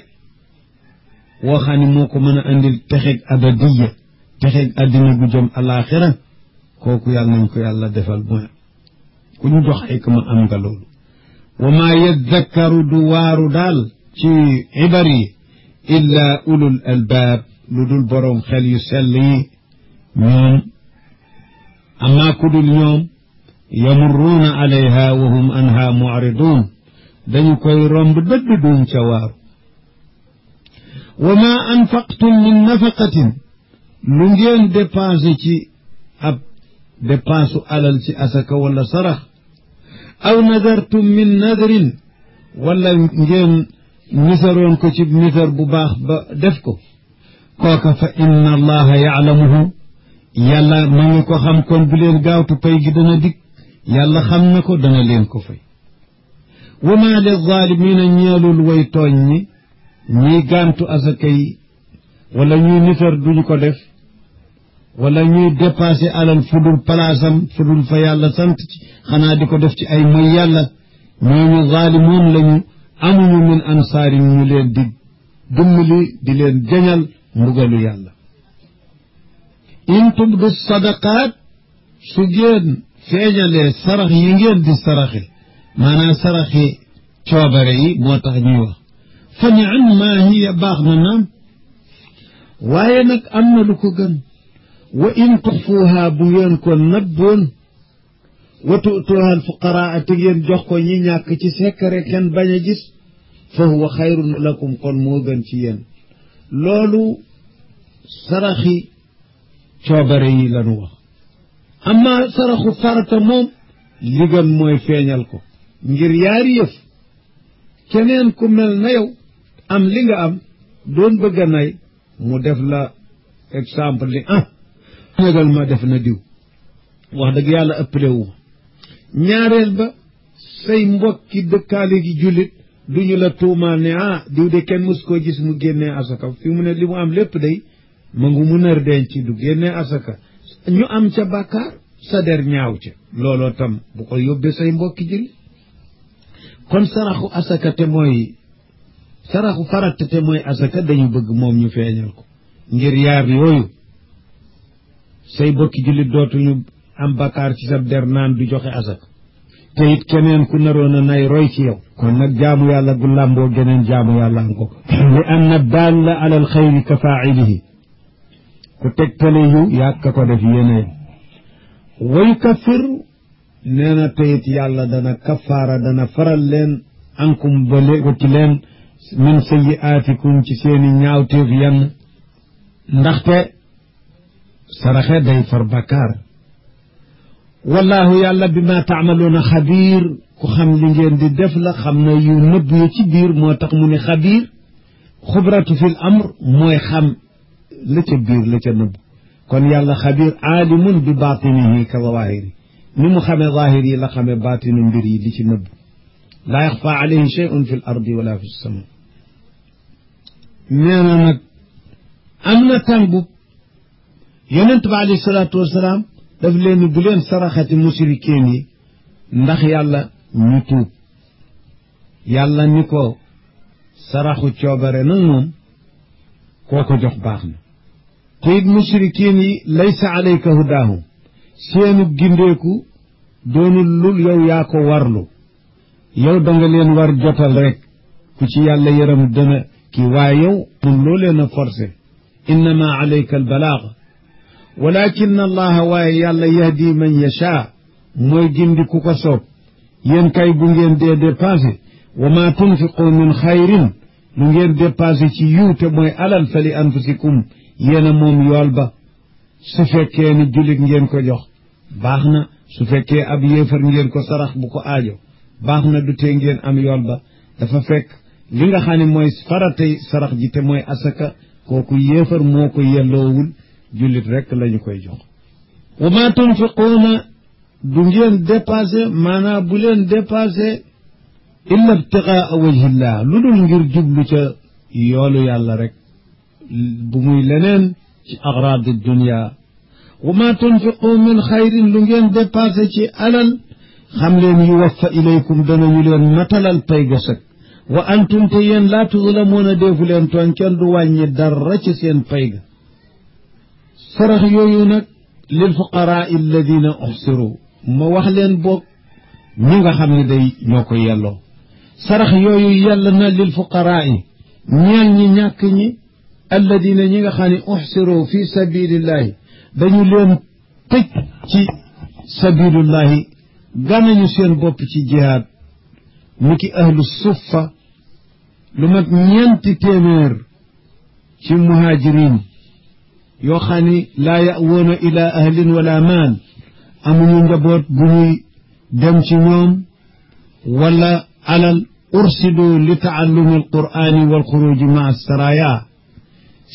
woo xam ne moo ko mën a andil texeeg abadiya texeeg addina gu jëm alaxira kooku yàlla nañ ko yàlla defal mooy ku ñu jox xikma am nga loolu wa maa yadakkaru du waaru daal ci ibar yi illa ulul albaab lu dul boroom xel yu sell yi ñoom amaa ku dul ñoom yamurruuna alayha wa hum anha mu'ridun dañu koy romb dëdd duñ ca waaru wa ma anfaqtum min nafaqatin lu ngeen dépensé ci ab dépensu alal ci asaka wala sarax aw nadartum min nadrin wala ngeen nisaroon ko ci nisar bu baax ba def ko kooka fa inna allaha ya'lamuhu yàlla ma ngi ko xam kon bu leen gaawtu pay gi dana dikk yàlla xam na ko dana leen ko fay wa maa li zaalimiina ñeelul way tooñ ñi ñiy gàntu asaka yi wala ñuy nitar duñu ko def wala ñuy dépassé alal fudul palaasam fudul fa yàlla sant ci xanaa di ko def ci ay moy yàlla ñooñu zaalimoon lañu amuñu min ansaarin ñu leen di dimbali di leen jañal mbugalu yàlla in tubdu sadaqaat su ngeen feeñalee sarax yi ngeen di saraxe maanaam saraxi coobare yi moo tax ñuy wax fa ni'am maa hiya baax na naam waaye nag am na lu ko gën wa in tuxfuuha bu ngeen ko nëbboon wa tu'tuuha alfuqaraa te ngeen jox ko ñi ñàkk ci sekkare kenn bañ a gis fa huwa xayrun lakum kon moo gën ci yéen loolu saraxi coobare yi lañu wax amma saraxu farata moom li gën mooy feeñal ko ngir yaari yëf keneen ku mel na yow am li nga am doon bëgg a nay mu def la exemple ni négal ma def na diw wax dëgg yàlla ëppale wu ñaareel ba say mbokki dëkkaale gi jullit duñu la tuumaal ne diw de kenn mës koo gis mu génnee asaka fi mu ne li mu am lépp day ma ngu mu nar denc du génnee asaka ñu am ca bàkkaar sa der ñaaw ca looloo tam bu ko yóbbee say mbokki jullit kon saraxu asaka te mooy saraxu farata te mooy asaka dañu bëgg moom ñu feeñal ko ngir yaar yooyu say bokki jullit dootuñu am bakkaar ci sa der naan du joxe asaka te it keneen ku naroon a nay roy ci yow kon nag jaamu yàlla gu làmboo geneen jaamu yàlla am ko li anna daalla ala al xayri ka faa'ilihi ku tegtale yu yàgg ko def yéeneen wa yukaffir nee na te it yàlla dana kafaara dana faral leen ankum ba ci leen min sayyi'aatikum ci seeni ñaawteef yenn ndaxte saraxe day far bakkaar wallahu yàlla bi ma taamaluuna xabiir ku xam li ngeen di def la xam na yu nëbb yi ci biir moo tax mu ne xabiir xubratu fil amr mooy xam la ca biir la ca nëbb kon yàlla xabiir aalimun bi baatinihi ka zawaahiri ni mu xamee zaahir yi la xamee baatinu mbir yi li ci nëbb laa yaxfa alayhi shay'un fi l ardi wala fi sama nee na nag am na tàngu yonent ba alayhi salaatu wasalaam daf leen ni bu leen saraxati musrikiin yi ndax yàlla ñu tuub yàlla ni ko saraxu coobare nag moom koo ko jox baax na te it musrikiin yi laysa alayka hudaahum seenu gindeeku doonul lul yow yaa ko warlu yow da nga leen war jotal rek ku ci yàlla yërëm dana kii waaye yow mun loo leen a forcé innama alayka albalaag walakin allaha waaye yàlla yahdi man yashaa mooy gindi ku ko soob yéen kay bu ngeen dee dépensé wa ma tunfiqu min xayrin lu ngeen dépensé ci yiw te mooy alal fa li anfusikum yéen a moom yool ba su fekkee ni jullit ngeen ko jox baax na su fekkee ab yéefar ngeen ko sarax bu ko aajo baax na du tee ngeen am yool ba dafa fekk li nga xam ne mooy faratay sarax ji te mooy asaka kooku yéefar moo ko yelloowul jullit rekk lañu koy jox wa ma tunfiquuna du ngeen dépassé maanaam bu leen dépassé illa ibtigaa wajhillah lu dul ngir jublu ca yoolu yàlla rek bu muy leneen ci agradi dunia wa ma tunfiqu min xayrin lu ngeen dépassé ci alal xam leen yuwaffa ilaykum danañu leen matalal pay ga sëg wa antum te yéen laa tuzlamuuna deefu leen tooñ kenn du wàññi dara ci seen pay ga sarax yooyu nag lil fuqaraa alladina uxsiru ma wax leen boog ñi nga xam ne day ñoo ko yelloo sarax yooyu yàlla na lil fuqaraa yi ñeel ñi ñàkk ñi alladina ñi nga xam ne uxsiru fi sabilillahi dañu leen tëj ci sabilillahi gànnañu seen bopp ci jihaad ni ki ahlu suffa lu mat 4 téeméer ci muhajirin yoo xam ni laa ya'woona ila ahlin wala maal amuñu njaboot bu ñuy dem ci ñoom wala alal ursidu li taallumi alqur'ani walxuruji maa saraya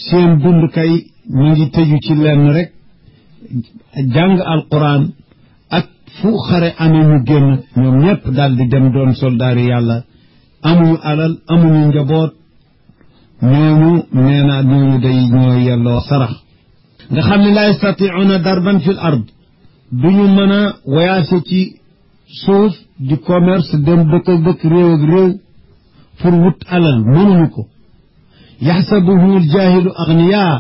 seen dund kay ñu ngi tëju ci lenn rek jàng alquran ak fu xare amee ñu génn ñoom ñëpp daal di dem doon soldaari yàlla amuñu alal amuñu njaboot ñooñu nee naa ñooñu day ñoo yelloo sarax nga xam ne laa yastatiuuna darban fi l ard duñu mën a voyage ci suuf di commerce dem dëkk ak dëkk réew ak réew pour wut alal mënuñu ko yaxsabuhu ljaahilu agniyaa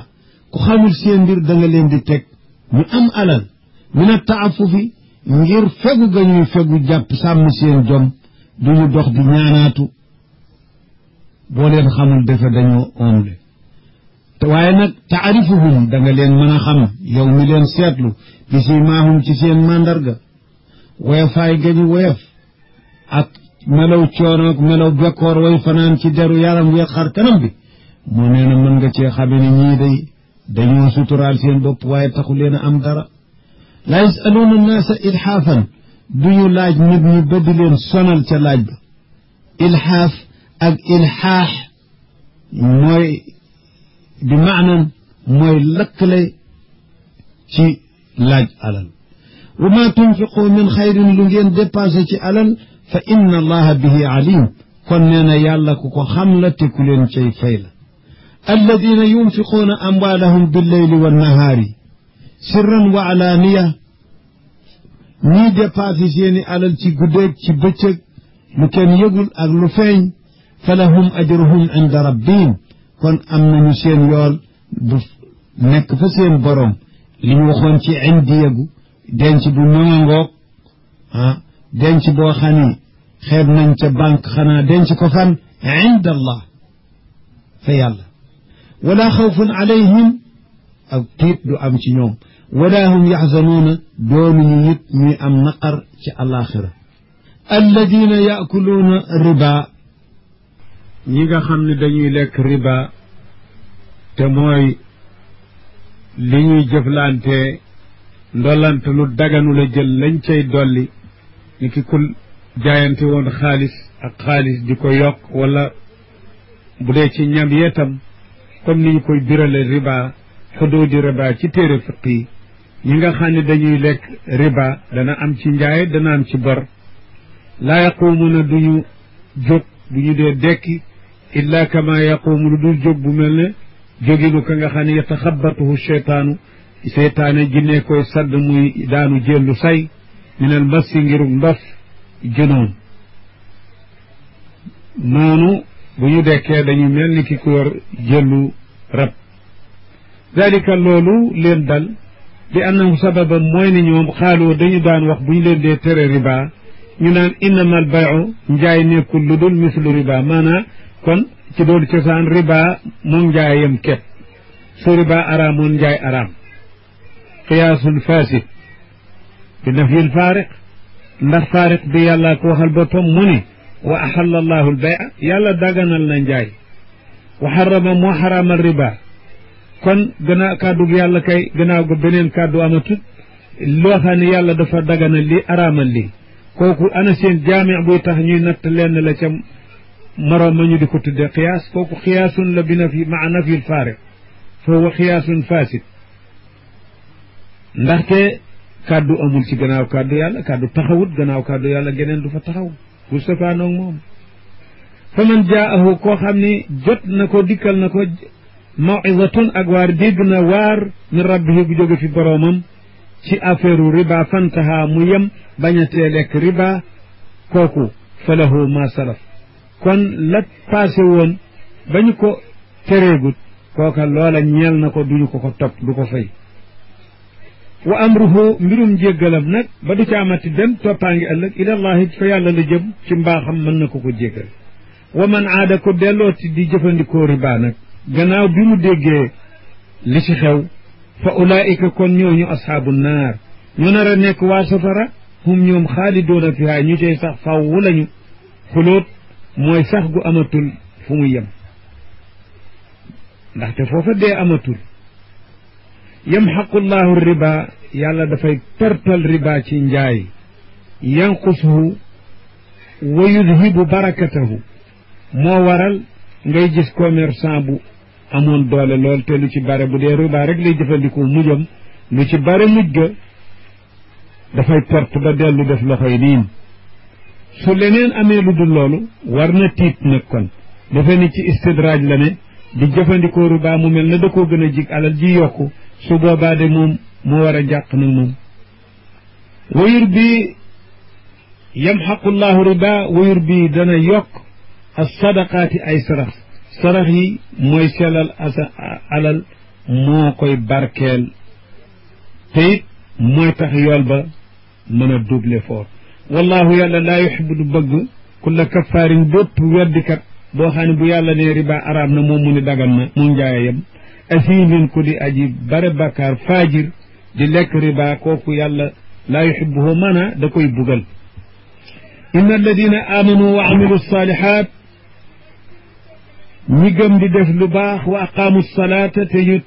ku xamul seen mbir da nga leen di teg ñu am alal min a taafufi ngir fegu ga ñuy fegu jàpp sàmm seen jom duñu dox di ñaanaatu boo leen xamul defe dañoo omle te waaye nag taarifuhum da nga leen mën a xam yow mi leen seetlu bi si maahum ci seen màndarga woyofaay gañu woyof ak melaw coono ak melaw bekkoor way fanaan ci deru yaram wi xar kanam bi moo nee na mën nga cee xame ne ñii day dañoo suturaal seen bopp waaye taxu leen a am dara la yasaluuna annaasa ilxaafan duñu laaj nit ñi ba di leen sonal ca laaj ba ilxaaf ak ilxaax mooy bi maanan mooy lëkkale ci laaj alal wa ma tunfiqu min xayrin lu ngeen dépassé ci alal fa inna allaha bihi alim kon nee na yàlla ku ko xam la te ku leen cay fay la alladina yunfiquuna amwaalahum billeyli wannahaari sirran wa alaaniya ñii dépassé seeni alal ci guddeeg ci bëccëg lu kenn yëgul ak lu feeñ fa lahum ajruhum inda rabbihim kon am nañu seen yool bu nekk fa seen borom li ñu waxoon ci indi yëgu denc bu ñoŋangoog denc boo xam ni xeeb nañ ca banque xanaa denc ko fan inda allah fa yàlla wala xawfun alayhim ak tiit du am ci ñoom wala hum yaxzanuuna doonuñu it ñuy am naqar ci alaxira alladina yaakuluuna riba ñi nga xam ne dañuy lekk riba te mooy li ñuy jëflante ndollante lu daganu la jël lañ cay dolli ni ki kul jaayante woon xaalis ak xaalis di ko yokk wala bu dee ci ñam yeetam comme ni ñu koy birale riba xuduudi riba ci téere fiq yi ñi nga xam ne dañuy lekk riba dana am ci njaay dana am ci bor laa yaquumuuna duñu jóg bu ñu dee dekki illa kama yaquumu lu dul jóg bu mel ne jóginu ka nga xam ne yataxabatuhu cheytaanu seytaane jinne koy sadd muy daanu jëllu say minal massi ngirug ndof junoon noonu bu ñu dekkee dañu mel ni ki ku yor jëllu rab dalika loolu leen dal bi annahu sababa mooy ne ñoom xaaloo dañu daan wax bu ñu leen dee tere riba ñu naan innama al bayu njaay nekkul lu dul mislu riba maanaa kon ci doon cosaan riba moom njaayam kepp su riba araamoon njaay araam qiyaasul fasid bi nafyil faariq ndax faariq bi yàlla ko waxal boppam mu ne wa axalla allahu al bay yàlla daganal na njaay wa xarama moo xaraamal riba kon gannaaw kàddu yàlla kay gannaaw ga beneen kàddu amatut loo xam ne yàlla dafa daganal li araamal lii kooku ana seen jaami buy tax ñuy natt lenn la ca moroom ma ñu di ko tudde qiyaas kooku qiyaasun la bi nafi maa nafyi l faariq fa huwa qiyaasun fasid ndaxte kàddu amul ci gannaaw kàddu yàlla kàddu taxawut gannaaw kàddu yàlla geneen du fa taxaw bu safaanoog moom fa man jaahu koo xam ni jot na ko dikkal na ko mawizatun ak waar dégg na waar min rabbihi bu jóge fi boroomam ci affaire riba fantaha mu yem bañatee lekk riba kooku fa lahu ma salaf kon la passé woon bañu ko tereegut kooka loola ñeel na ko duñu ko ko topp du ko fay wa amruhu mbirum jéggalam nag ba du ca amati dem toppaangi ëllëg ilallahi fa yàlla la jëm ci mbaaxam mën na ko ko jéggal wa man aada ko dellooti di jëfandikoo riba nag gannaaw bi mu déggee li ci xew fa ulaika kon ñooñu ashaabu naar ñu nar a nekk waa safara hum ñoom xaalidoona fiha ñu cay sax fawwu lañu xulóot mooy sax gu amatul fu mu yem ndaxte foofa dee amatul yamxaqu llahu riba yàlla dafay pertal riba ci njaay yanqusuhu wa yudhibu barakatahu moo waral ngay gis commerçant bu amoon doole lool te lu ci bare bu dee riba rek lay jëfandikoo mujjam lu ci bare mujj ga dafay perte ba dellu def loxoy niin su leneen amee lu dul loolu war na tiit nag kon dafa ni ci istidraaj la ne di jëfandikoo riba mu mel na da koo gën a jig alal ji yokku su boobaa de moom moo war a jàq nag moom wayur bi yamxaqu llahu riba wayur bi dana yokk as sadaqaati ay sarax sarax yi mooy sellal alal moo koy barkeel te it mooy tax yool ba mën a double fort wallahu yàlla laa yuxibu du bëgg kulla kaffaarin bépp weddikat boo xam ne bu yàlla ne riba araam na moom mu ni dagan na mu njaayam asimin ku di aji bare bakkaar faajir di lekk riba kooku yàlla laa yuxibuhu mana da koy bugal inna alladina amanu wa amilu salihat ñi gëm di def lu baax wa aqaamu salaata te ñu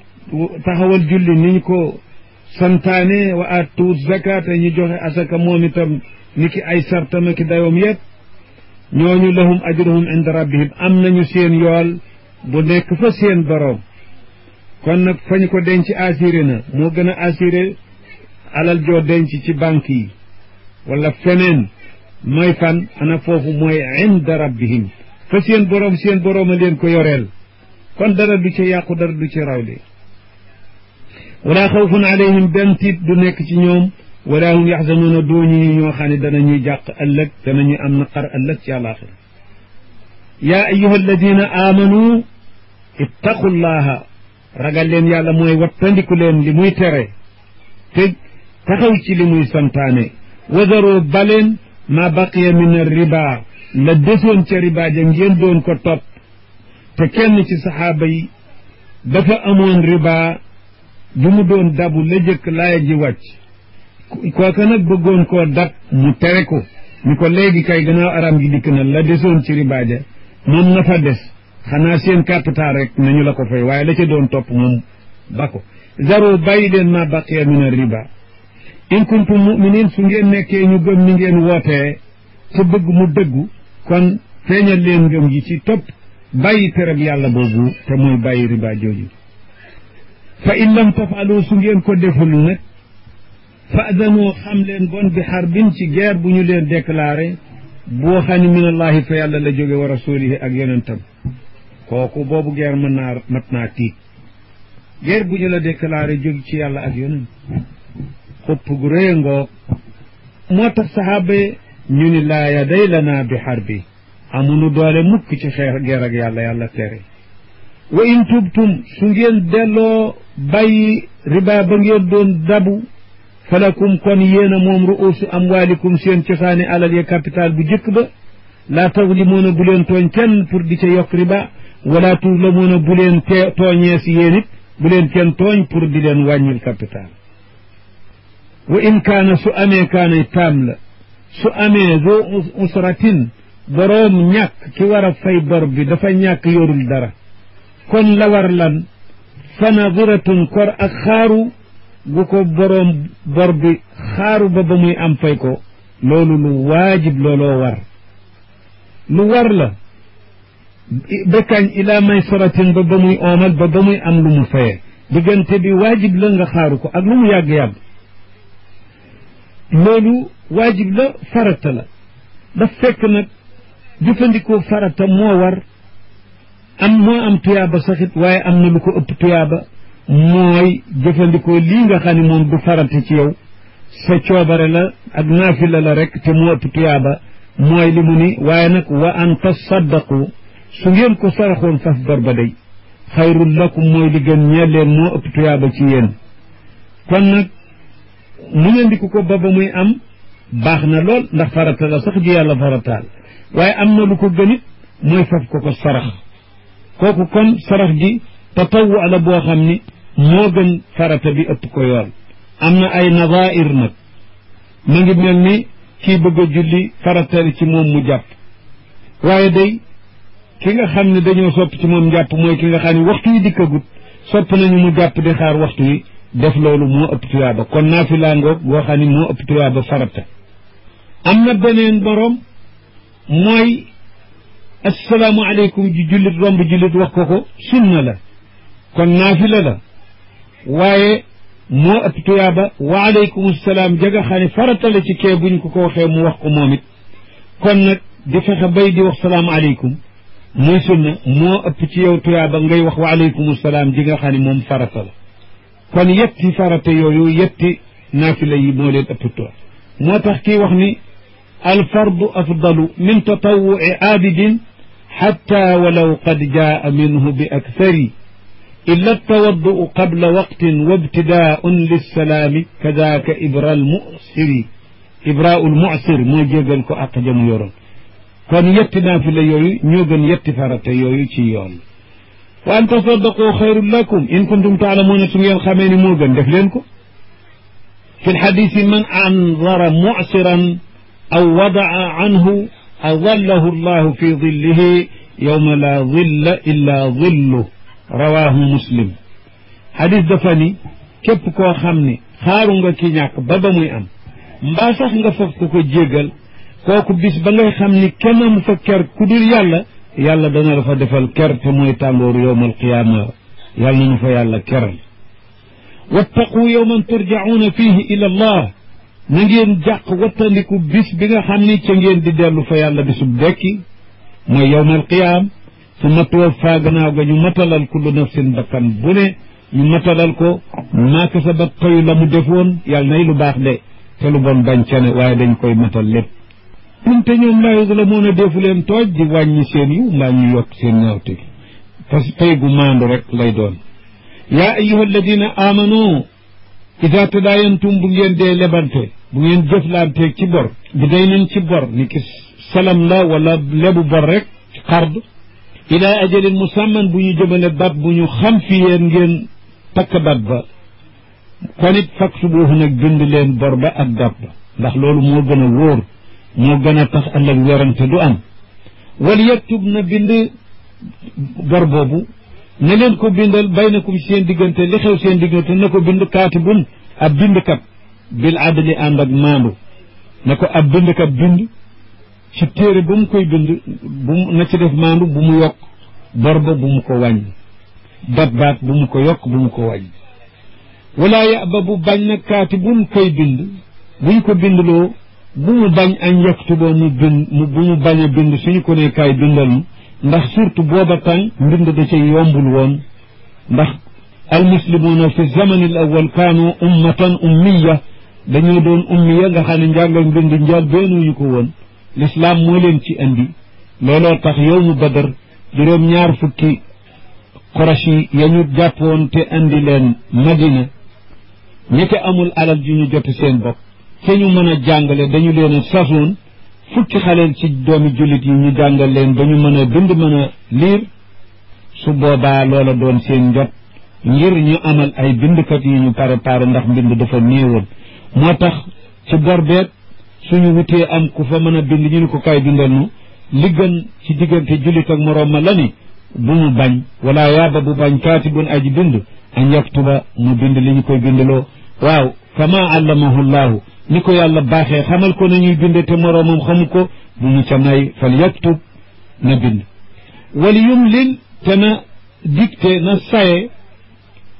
taxawal julli ni ñu ko santaane wa aatu zakata ñu joxe asaka moom itam ni ki ay sartama ki dayoom yépp ñooñu lahum ajruhum inda rabbihim am nañu seen yool bu nekk fa seen boroom kon nag fañ ko denc assuré na moo gën a assuré alal joo denc ci banque yi wala feneen mooy fan ana foofu mooy inda rabbihim fa seen boroom a leen ko yoreel kon dara du ci yàqu dara du ci rawle wala xawfun alayhim benn tiit du nekk ci ñoom wala hum yaxzanuuna dooñu ñu ñoo xam ne danañuy jàq ëllëg danañuy am naqar ëllëg ci àllaaxira yaa ayuha alladina aamanu ittaqullaha ragal leen yàlla mooy wattandiku leen li muy tere te taxaw ci li muy santaane wadaroo baleen ma baqiya min riba la desoon ca riba ja ngeen doon ko topp te kenn ci saxaaba yi dafa amoon riba bu mu doon dabu la jëkk laaya ji wàcc kooka nag bëggoon koo dab mu tere ko ni ko léegi kay gannaaw aram gi dikk na la desoon ci riba ja moom na fa des xanaa seen capital rek nañu la ko fay waaye la ca doon topp moom ba ko zaro bàyyi leen ma baqiya min riba in kuntum muminin su ngeen nekkee ñu gëm ni ngeen wootee te bëgg mu dëggu kon feeñal leen ngëm gi ci topp bàyyi tereb yàlla boobu te mooy bàyyi riba jooju fa in lam tafalu su ngeen ko deful nag fa adanu xam leen bon bi xarbin ci guerre bu ñu leen déclaré boo xam ne min allahi fa yàlla la jóge wa rasulihi ak yonentam kooku boobu guerre mat naa tiit guerre bu ñu la déclaré jóge ci yàlla ak yonent xupp gu rëy ngoog moo tax saxaaba ñu ni laa yaday lana bi xarbi amunu doole mukk ci xeex guerre ak yàlla tere wa in tubtum su ngeen delloo bàyyi riba ba ngeen doon dabu falakum kon yéena moom ru'uusu amwaalikum seen cosaani alal ya capital bu jëkk ba laa tazlimuuna bu leen tooñ kenn pour di ca yokk riba wala tuzlamuuna bu leen tooñee si yéen it bu leen kenn tooñ pour di leen wàññil capital wa in kaana su amee kaanay taam la su amee zo usratin boroom ñàkk ki war a fay bor bi dafa ñàkk yorul dara kon la war lan fa nadiratun kor ak xaaru gu ko boroom bor bi xaaru ba muy am fay ko loolu lu waajib looloo war lu war la bekkañ ila maysaratin ba muy oomal ba muy am lu mu faye diggante bi waajib la nga xaaru ko ak lu mu yàgg-yàgg loolu waajib la farata la daf fekk nag jëfandikoo farata moo war moo am tuyaaba saxit waaye am na lu ko ëpp tuyaaba mooy jëfandikoo lii nga xam ne moom du farata ci yow sa coobare la ak naafila la rek te moo ëpp tuyaaba mooy li mu ni waaye nag wa an tasaddaqu su ngeen ko saraxoon faf bor ba day xayrul lakum mooy li gën ñeel leen moo ëpp tuyaaba ci yéen kon nag mu ñandiku ko ba muy am baax na lool ndax farata la sax ji yàlla farataal waaye am na lu ko gënit mooy faf ko sarax kooku kon sarax ji tatawu la boo xam ni moo gën farata bi ëpp ko yool am na ay nadair nag ma ngi mel ni kii bëgg a julli farata ci moom mu jàpp waaye day ki nga xam ne dañoo sopp ci moom njàpp mooy ki nga xam ne waxtu yi dikkagut sopp nañu mu jàpp di xaar waxtu yi def loolu moo ëpp tuyaaba kon naafila ngoog boo xam ne moo ëpp tuyaaba farata am na beneen boroom mooy assalaamu aleykum ji jullit romb jullit wax ko sunna la kon naafila la waaye moo ëpp tuyaaba wa aleykum salaam jaga xam ne farata la ci kee buñ ko waxee mu wax ko moom it kon nag di fexe bay di wax salaam aleykum muy sunna moo ëpp ci yow tuyaaba ngay wax wa aleykum salaam ji nga xam ne moom farata la kon yetti farata yooyu yetti naafila yi moo leen ëpp tuyaaba moo tax kii wax ni alfardu afdalu min tatawwu'i aabidin xatta walaw qad jaa minhu bi akthari illa tawaddu'u qabla waqtin wa ibtidaa'un lissalaami kadaaka ibraa'ul mu'sir moo jégal ko ak jamu yoroon kon yetti naafila yooyu ñoo gën yetti farata yooyu ci yoon wa an tasaddaqu xayrun lakum in kuntum taalamuuna su ngeen xamee ni moo gën def leen ko fi lxadisi man andara mu'siran aw wada'a anhu adallahu allahu fi dillihi yowma la dilla illa dillu rawaahu muslim xadis dafa ni képp koo xam ne xaaru nga ki ñàkk ba muy am mbaa sax nga faf ko jégal kooku bis ba ngay xam ni kenn amu fa ker ku dul yàlla yàlla dana la fa defal ker te mooy tàngooru yowmal qiyaama yàlla nañu fa yàlla keral wattaqu yowman turjacuuna fiihi ila allah na ngeen jàq wattandiku bis bi nga xam ni ca ngeen di dellu fa yàlla bisub dekki mooy yowmal qiyaam su ma tuwaffa gannaaw ga ñu matalal kullu nafsin bakkan bu ne ñu matalal ko maa kasabat fayu la mu defoon yàlla nay lu baax de te lu bon bañ ca ne waaye dañ koy matal lépp ñun te ñoom laa yuzlamuuna defu leen tooj di wàññi seen yiw mbaa ñu yokk seen ñaawte gi parce que pay gu maandu rek lay doon yaa ayyuha alladina amanu ida tadaayantum bu ngeen dee lebante bu ngeen jëflanteeg ci bor bi day nañ ci bor ni ki salam la wala lebu bor rek ci xard ila ajalin musamman bu ñu jëmale dat bu ñu xam fi yéen ngeen takk dat ba kon it faktubuuhu nag bind leen bor ba ak dat ba ndax loolu moo gën a wóor moo gën a tax ëllëg werante du am wal yaktub na bind bor boobu ne leen ko bindal baynakum seen diggante li xew seen diggante na ko bind kaatibun ab bindkat bil adli ànd ak maandu na ko ab bindkat bind ci téere bu mu koy bind na ci def maandu bu mu yokk bor ba bu mu ko wàññi dat baat bu mu ko yokk bu mu ko wàññi wala yaba bu bañ nag kaatibun koy bind buñ ko bindloo bu mu bañ añ yaktuboo mu bind bu mu bañ a bind suñu ko ne kaay bindal mu ndax surtout booba tàng mbind da ca yombul woon ndax almuslimuuna fi zamani al awal kaanu ummatan ummiya dañoo doon ummiya nga xam ne njàngal mbind njaal beenuñu ko woon lislaam moo leen ci andi looloo tax yow mu badar juróom-ñaar fukki Quraysh yi ya ñu jàppoon te andi leen Madina ñette amul alal ji ñu jot seen bopp te ñu mën a jàngale dañu leen a sasoon fukki xaleel ci doomi jullit yi ñu jàngal leen ba ñu mën a bind mën a liir su boobaa loola doon seen njot ngir ñu amal ay bindkat yi ñu préparé ndax mbind dafa néewoon moo tax ci borbeet suñu wutee am ku fa mën a bind ñu ni ko kaay bindal nu li gën ci diggante jullit ak moroom ma la ni bu mu bañ wala yaaba bu bañ kaatibun aji bind an yaktuba mu bind li ñu koy bindloo waaw kama allamahu llahu ni ko yàlla baaxee xamal ko nañuy binde te moroomam xamu ko bu mu ca may fal yaktub na bind wali yumlil te na dicté na saye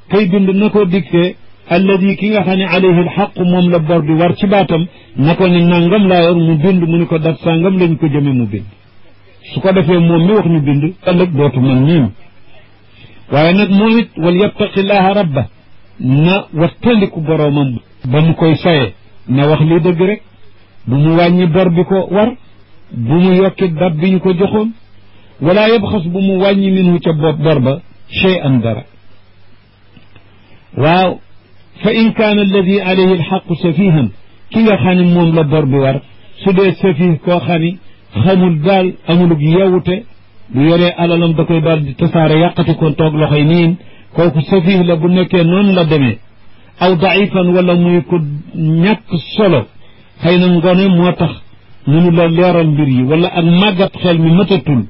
kay bind na ko dicté alladi ki nga xam ne alayhi alxaqu moom la bor bi war ci baatam na ko ne nangam laa yor mu bind mu ni ko dat sàngam lañ ko jëme mu bind su ko defee moom mi wax ñu bind ëllëg dootu man ñiim waaye nag moom it wal yattaqillaha rabba na wattandiku boroomam ba mu koy saye na wax li dëgg rek bu mu wàññi bor bi ko war bu mu yokki dat bi ñu ko joxoon wala yabxas bu mu wàññi minhu ca bor ba shay'an dara waaw fa in kaana alladi alayhi alxaqu safihan ki nga xam ne moom la bor bi war su dee safih koo xam ni xamul daal amulug yeewute bu yoree alalam da koy daal di tasaare yàqati ko toog loxoy niin kooku safih la bu nekkee noonu la demee aw daifan wala muy ko ñàkk solo xëy na ngone moo tax mënu la leeral mbir yi wala ak màggat xel mi mëtatul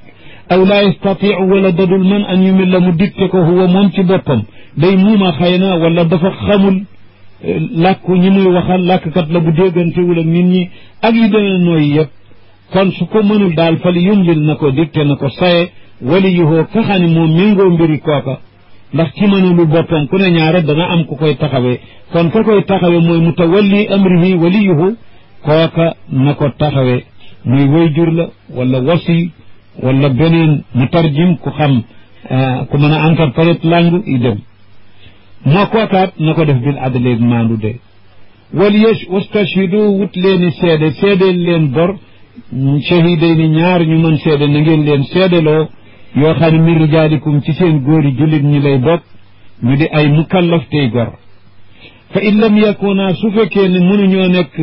aw laa yastatiu wala dadul man an yumil la mu dicté ko huwa moom ci boppam day muuma xëy na wala dafa xamul làkku ñi muy waxal làkkkat la bu déggantewul ak nit ñi ak yu demee nooyu yëpp kon su ko mënul daal fali yumlil na ko dicté na ko saye wali yuhoo ka xam ne moom méngoo mbiri kooka ndax ci mënulu boppam ku ne ñaare dana am ku koy taxawee kon ka koy taxawee mooy mutawalli amrihi waliyuhu kooka na ko taxawee muy wayjur la wala wasi wala beneen mutarjim ku xam ku mën a interprète langue yi dem moo kookaat na ko def bil adleeg maandu de wastashhidu wut leeni seede leen bor shahiday ni ñaar ñu mën seede na ngeen leen seedeloo yoo xam ne min rijaalikum ci seen góori jullit ñi lay bokk ñu di ay mukallaf tey gor fa in lam yakuna su fekkee ne mënuñoo nekk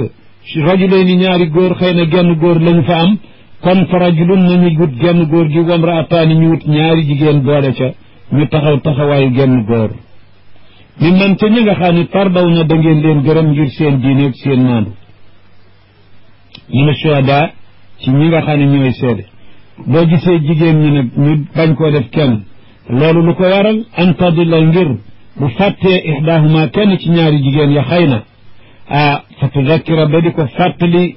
rajulay ni ñaari góor xëy na genn góor lañu fa am kon fa rajulun nañu wut genn góor gi wamraataani ñu wut ñaari jigéen boole ca ñu taxaw taxawaayu genn góor mi man ca ñi nga xam ne tardaw na da ngeen leen gërëm ngir seen diine ak seen maandu ñu ne shuhada ci ñi nga xam ne ñooy seede boo gisee jigéen ñi nag ñu bañ koo def kenn loolu lu ko waral an tadilla ngir bu fàttee ihdaahuma kenn ci ñaari jigéen ya xëy na fa tudakkira ba di ko fàttali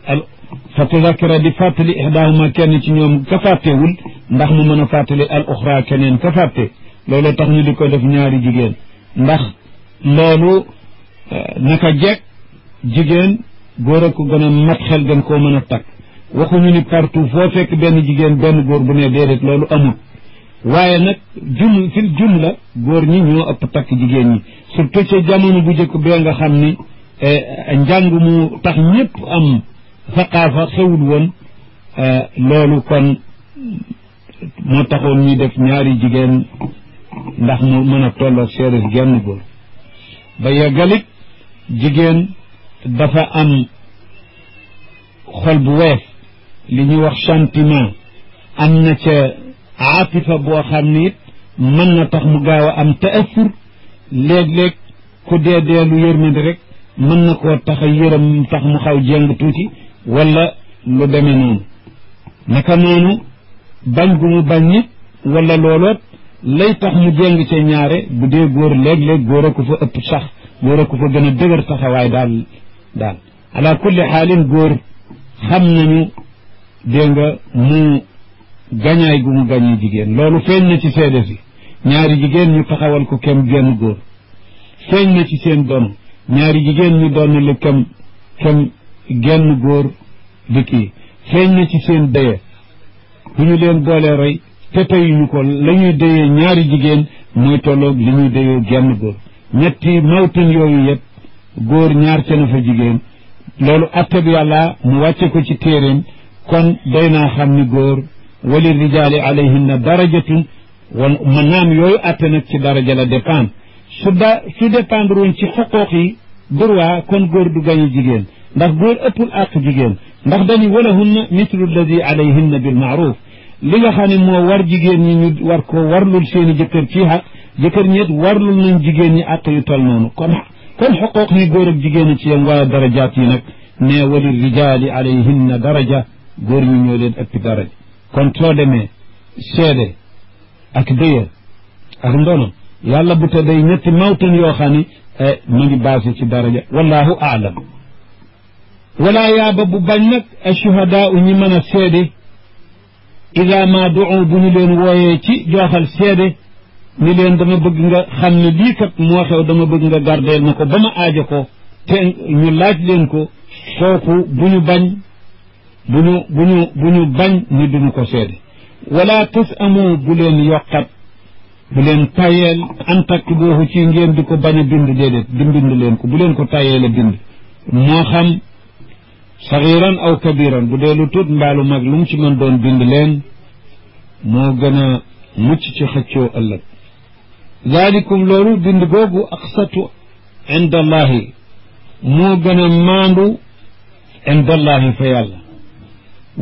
fa tudakkira di fàttali ihdaahuma kenn ci ñoom ka fàttewul ndax mu mën a fàttali al uxra keneen ka fàtte loolu tax ñu di ko def ñaari jigéen ndax loolu naka jekk jigéen góor a ko gën a mat xel gën koo mën a takk waxuñu ni partout foo fekk benn jigéen benn góor bu ne déedéet loolu amul waaye nag fil jumla góor ñi ñoo ëpp takk jigéen ñi surtout ca jamono bu njëkk bee nga xam ni njàng mu tax ñëpp am saqaafa xewul woon loolu kon moo taxoon ñuy def ñaari jigéen ndax mu mën a tolloog seede genn góor ba yeggalit jigéen dafa am xol bu weef li ñuy wax sentiment am na ca aatifa boo xam ni it mën na tax mu gaaw a am taasur léeg-léeg ku dee lu yërmandi rek mën na koo tax a yërëm tax mu xaw jéng tuuti wala lu demee noonu naka noonu bañ gu mu bañ nit wala looloot lay tax mu jéng ca ñaare bu dee góor léeg-léeg góor a ko fa ëpp sax góor a ko fa gën a dëgër taxawaay daal ala kulli xaalin góor xam nañu dégg nga mu gañaay gu mu gañee jigéen loolu feeñ na ci seede si ñaari jigéen ñu taxawal ko kem genn góor feeñ na ci seen doon ñaari jigéen ñu doon le kem genn góor di kii feeñ na ci seen dëye bu ñu leen boolee rey te teyuñu ko la ñuy dëyee ñaari jigéen muy tolloog li ñuy dëyee genn góor ñetti mawtan yooyu yëpp góor ñaar ca na fa jigéen loolu atte bi yàlla mu wàcce ko ci téeréem kon doy naa xam ni góor wali rijaali alayhinna darajatun wan maanaam yooyu atte nag ci daraja la dépendre su dépendre woon ci xuquuq yi droit kon góor du gañe jigéen ndax góor ëppul àq jigéen ndax dañu walahunna mislu alladi alayhinna bil maaruf li nga xam ne moo war jigéen ñi ñu war ko warlul seeni jëkkër ci xaq jëkkër ñet warlul nañ jigéen ñi àq yu tol noonu kon xuquuq yi góor ak jigéen ci yam waaye darajaat yi nag ne wali rijaali alayhinna daraja góor ñi ñoo leen ëpp daraja kon soo demee seede ak dëye ak ndono yàlla bu te day ñetti mawtan yoo xam ni mu ngi basé ci daraja wallahu aalam wala yaaba bu bañ nag ashuhadaa ñi mën a seede ida ma duu bu ñu leen wooyee ci jooxal seede ni leen dama bëgg nga xam ne lii kat moo xew dama bëgg nga gardeel na ko ba ma aajo ko te ñu laaj leen ko kooku bu ñu bañ bu ñu bañ ni duñu ko seede wala tus amu bu leen yokkat bu leen tayeel an takk booxu ci ngeen di ko bañ a bind déedéet di bind leen ko bu leen ko tayeel a bind moo xam saxiran aw kabiran bu dee lu tuut mbaalu mag lu mu ci mën doon bind leen moo gën a mucc ci xëccoo ëllëg zaalikum loolu bind googu aqsatu inda allahi moo gën a maandu inda allahi fa yàlla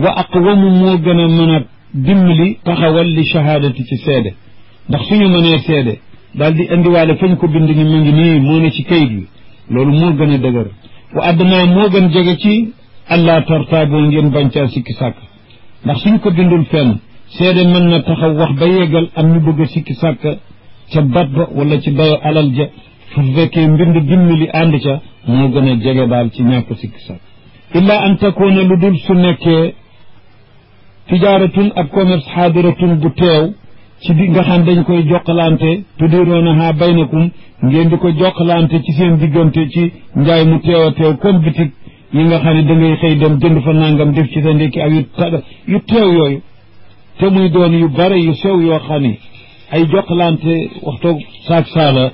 wa aqwamu moo gën a mën a dimbali taxawal li shahaadati ci seede ndax suñu mënee seede daal di indiwaale fañ ko bind ni mu ngi nii moo ne ci kayit wi loolu moo gën a dëgër wa adnaa moo gën jege ci allah tartaaboo ngeen bañ caa sikki sàkk ndax suñ ko bindul fenn seede mën na taxaw wax ba yeggal am ñu bëgg a sikki sàkk ca bat ba wala ci dayo alal ja fu fekkee mbind dimbali ànd ca moo gën a jege daal ci ñàkk sikki sàkk illa an takoona lu dul su nekkee tijaaratun ab commerce xaadiratun bu teew ci bi nga xam dañ koy jokkalante tudironaha baynakum ngeen di ko jokkalante ci seen diggante ci njaay mu teew a teew comme bitig yi nga xam ne da ngay xëy dem jënd fa nangam def ci sa ndékki ak yu teew yooyu te muy doon yu bare yu sew yoo xam ne ay jokkalante waxtu saak saala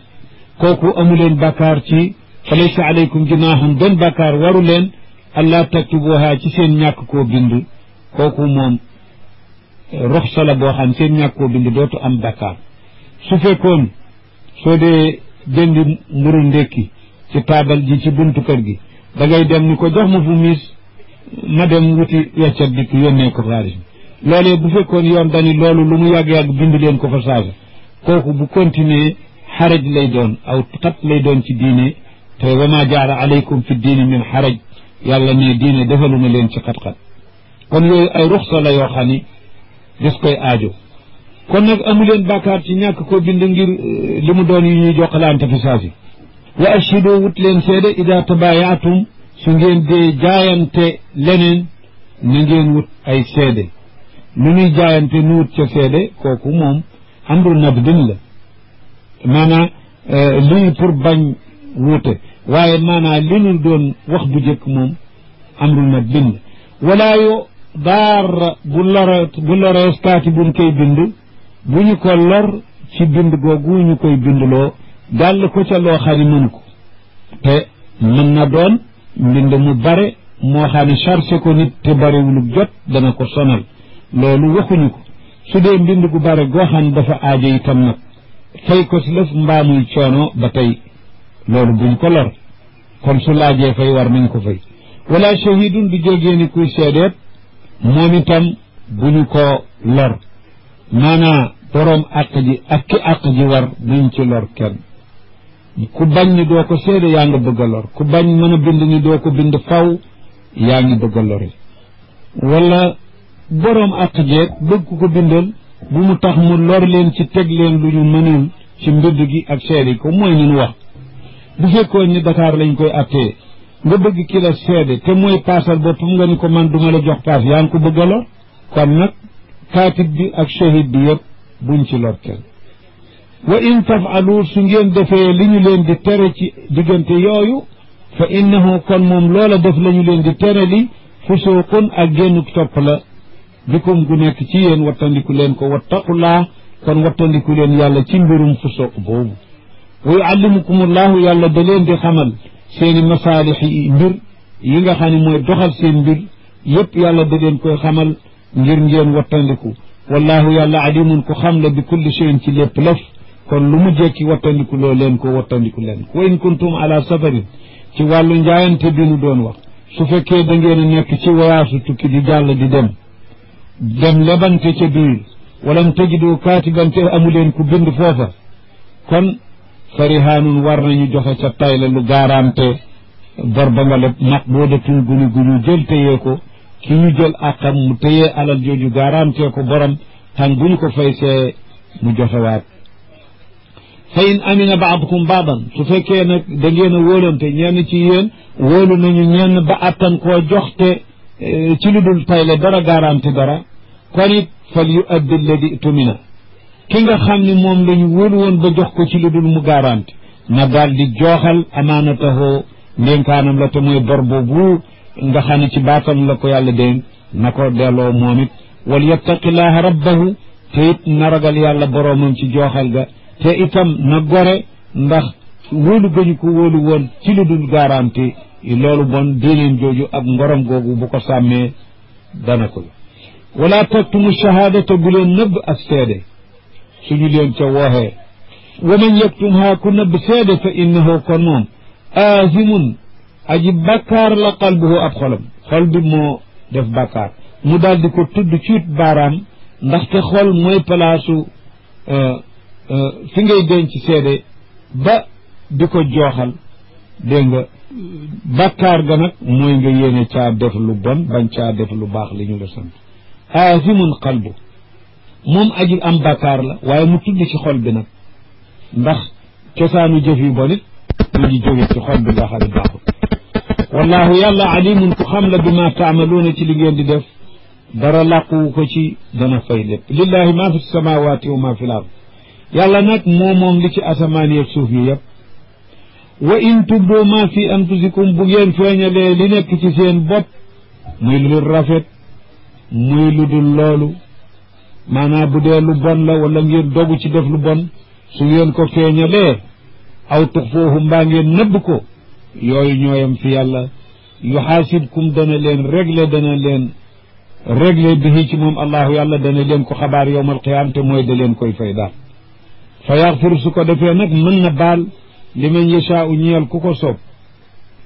kooku amuleen bàkkaar ci fa laysa alaykum junahun benn bàkkaar waru leen allah taktubuha ci seen ñàkk koo bind kooku moom ruxsa la boo xam seen ñàkk koo bind dootu am bàkkaar su fekkoon soo dee jëndi mburu ndékki ci taabal ji ci buntu kër gi da ngay dem ni ko jox ma fu miis ma dem wuti weccat dikk yónnee ko xaalis bi loolee bu fekkoon yoon dani loolu lu mu yàgg-yàgg bind leen ko fa saasa kooku bu continuer xaraj lay doon aw xat lay doon ci diine te wa ma jaala alaykum fi diine min xaraj yàlla ne diine defaluma leen ci xat-xat kon yooyu ay ruxsa la yoo xam ni des koy aajo kon nag amu leen bàkkaar ci ñàkk koo bind ngir li mu doon yu ñuy jokkalante fi saasi wa ashidu wut leen seede ida tabayaatum su ngeen dee jaayante leneen na ngeen wut ay seede lu ñuy jaayante nu wut ca seede kooku moom amru nabdin la maanaam lii pour bañ wuute waaye maanaam li ñu doon wax bu jëkk moom amru nabdin la walaa yo daar bu lorees kaati buñ koy bind bu ñu ko lor ci bind googu ñu koy bindloo dàll ko ca loo xam ne mënu ko te mën na doon mbind mu bare moo xam ne chargé ko nit te barewulu jot dana ko sonal loolu waxuñu ko su dee mbind gu bare goo xam ne dafa aajo itam nag fay ko si lëf mbaa muy coono ba tey loolu buñ ko lor kon su laajee fay war nañ ko fay wala shahidun du jógee ni kuy seedeet moom itam bu ñu ko lor maanaa boroom àq ji ak ki àq ji war duñ ci lor kenn ku bañ ni doo ko seede yaa ngi bëgg a lor ku bañ mën a bind ni doo ko bind faw yaa ngi bëgg a lori wala boroom àq jeeg bëgg ko bindal bu mu tax mu lor leen ci teg leen lu ñu mënul ci mbind gi ak seede ko mooy ni ñu wax bu fekkoon ni Dakar lañ koy attee nga bëgg ki la seede te mooy paasal boppam nga ni ko man duma la jox paas yaa ngi ko bëgg a lor kon nag kaatib bi ak shahid bi yëpp buñ ci lor kenn wa in tafalu su ngeen defee li ñu leen di tere ci diggante yooyu fa innahu kon moom loola def la ñu leen di tere li fusuqun ak génnuk topp la bikum gu nekk ci yéen wattandiku leen ko wattaqullah kon wattandiku leen yàlla ci mbirum fusuq boobu wa yuallimukumullahu yàlla da leen di xamal seeni masaalix yi mbir yi nga xam ne mooy doxal seen mbir yépp yàlla da leen koy xamal ngir ngeen wattandiku wallahu yàlla alimun ko xam la bi kulli shay'in ci lépp lëf kon lu mu jekki wattandiku loo leen ko wattandiku leen ko wa in kuntum ala safarin ci wàllu njaayante bi nu doon wax su fekkee da ngeen a nekk ci wayaasu tukki di jàll di dem lebante ca biir walam tajidu kaatiban te amu leen ku bind foofa kon farihaanun war nañu joxe ca tayla lu gaarante bor ba nga leb maqbuudatun guñu jël téyee ko ki ñu jël àqam mu téyee alal jooju gaarante ko borom tan bu ñu ko fay see mu joxewaat fa in amina baadukum baadan su fekkee nag da ngeen a wóolante ñenn ci yéen wóolu nañu ñenn ba attan koo joxte ci lu dul tayle dara garanti dara kon it fal yu addi alladi tumina ki nga xam ni moom la ñu wóolu woon ba jox ko ci lu dul mu garanti na daal di jooxal amaanatahoo ndénkaanam la te mooy bor boobu nga xam ne ci baatam la ko yàlla dénk na ko delloo moom it wal yattaqillaha rabbahu te it na ragal yàlla boroomam ci jooxal ga te itam na gore ndax wóolu gëñu ko wóolu woon ci lu dul garanti loolu bon diineen jooju ak ngorom googu bu ko sàmmee dana ko wala taktumu shahaadata bu leen nëbb ak seede suñu leen ca wooxee wa man yaktumha ku nëbb seede fa innahu kon moom azimun aji bàkkaar la qalbuhu ab xolam xol bi moo def bàkkaar mu daal di ko tudd ciut baaraam ndaxte xol mooy palaasu fi ngay denc seede ba di ko jooxal dégg nga bàkkaar ga nag mooy nga yéene caa def lu bon bañ caa def lu baax li ñu la sant azimun qalbu moom aji am bàkkaar la waaye mu tudd ci xol bi nag ndax cosaanu jëf yu bon it lu ñu jóge ci xol bi nga xam ne baaxul wallahu yàlla alimun ku xam la bi ma taamaluuna ci li ngeen di def dara làquwu ko ci dana fay lépp lillahi ma fi samawati wa ma fi l ard yàlla nag moom li ci asamaan yeeg suuf yi yëpp wa in tubdu ma fi anfusikum bu ngeen feeñalee li nekk ci seen bopp muy lu rafet muy lu dul loolu maanaam bu dee lu bon la wala ngeen dogu ci def lu bon su ngeen ko feeñalee aw tuxfuuhu mbaa ngeen nëbb ko yooyu ñooyam fi yàlla yuxaasibkum dana leen réglé bihi ci moom allahu yàlla dana leen ko xabaar yowmal qiyaama te mooy da leen koy fay daal fa yaxfiru su ko defee nag mën na baal liman yashaau ñeel ku ko soob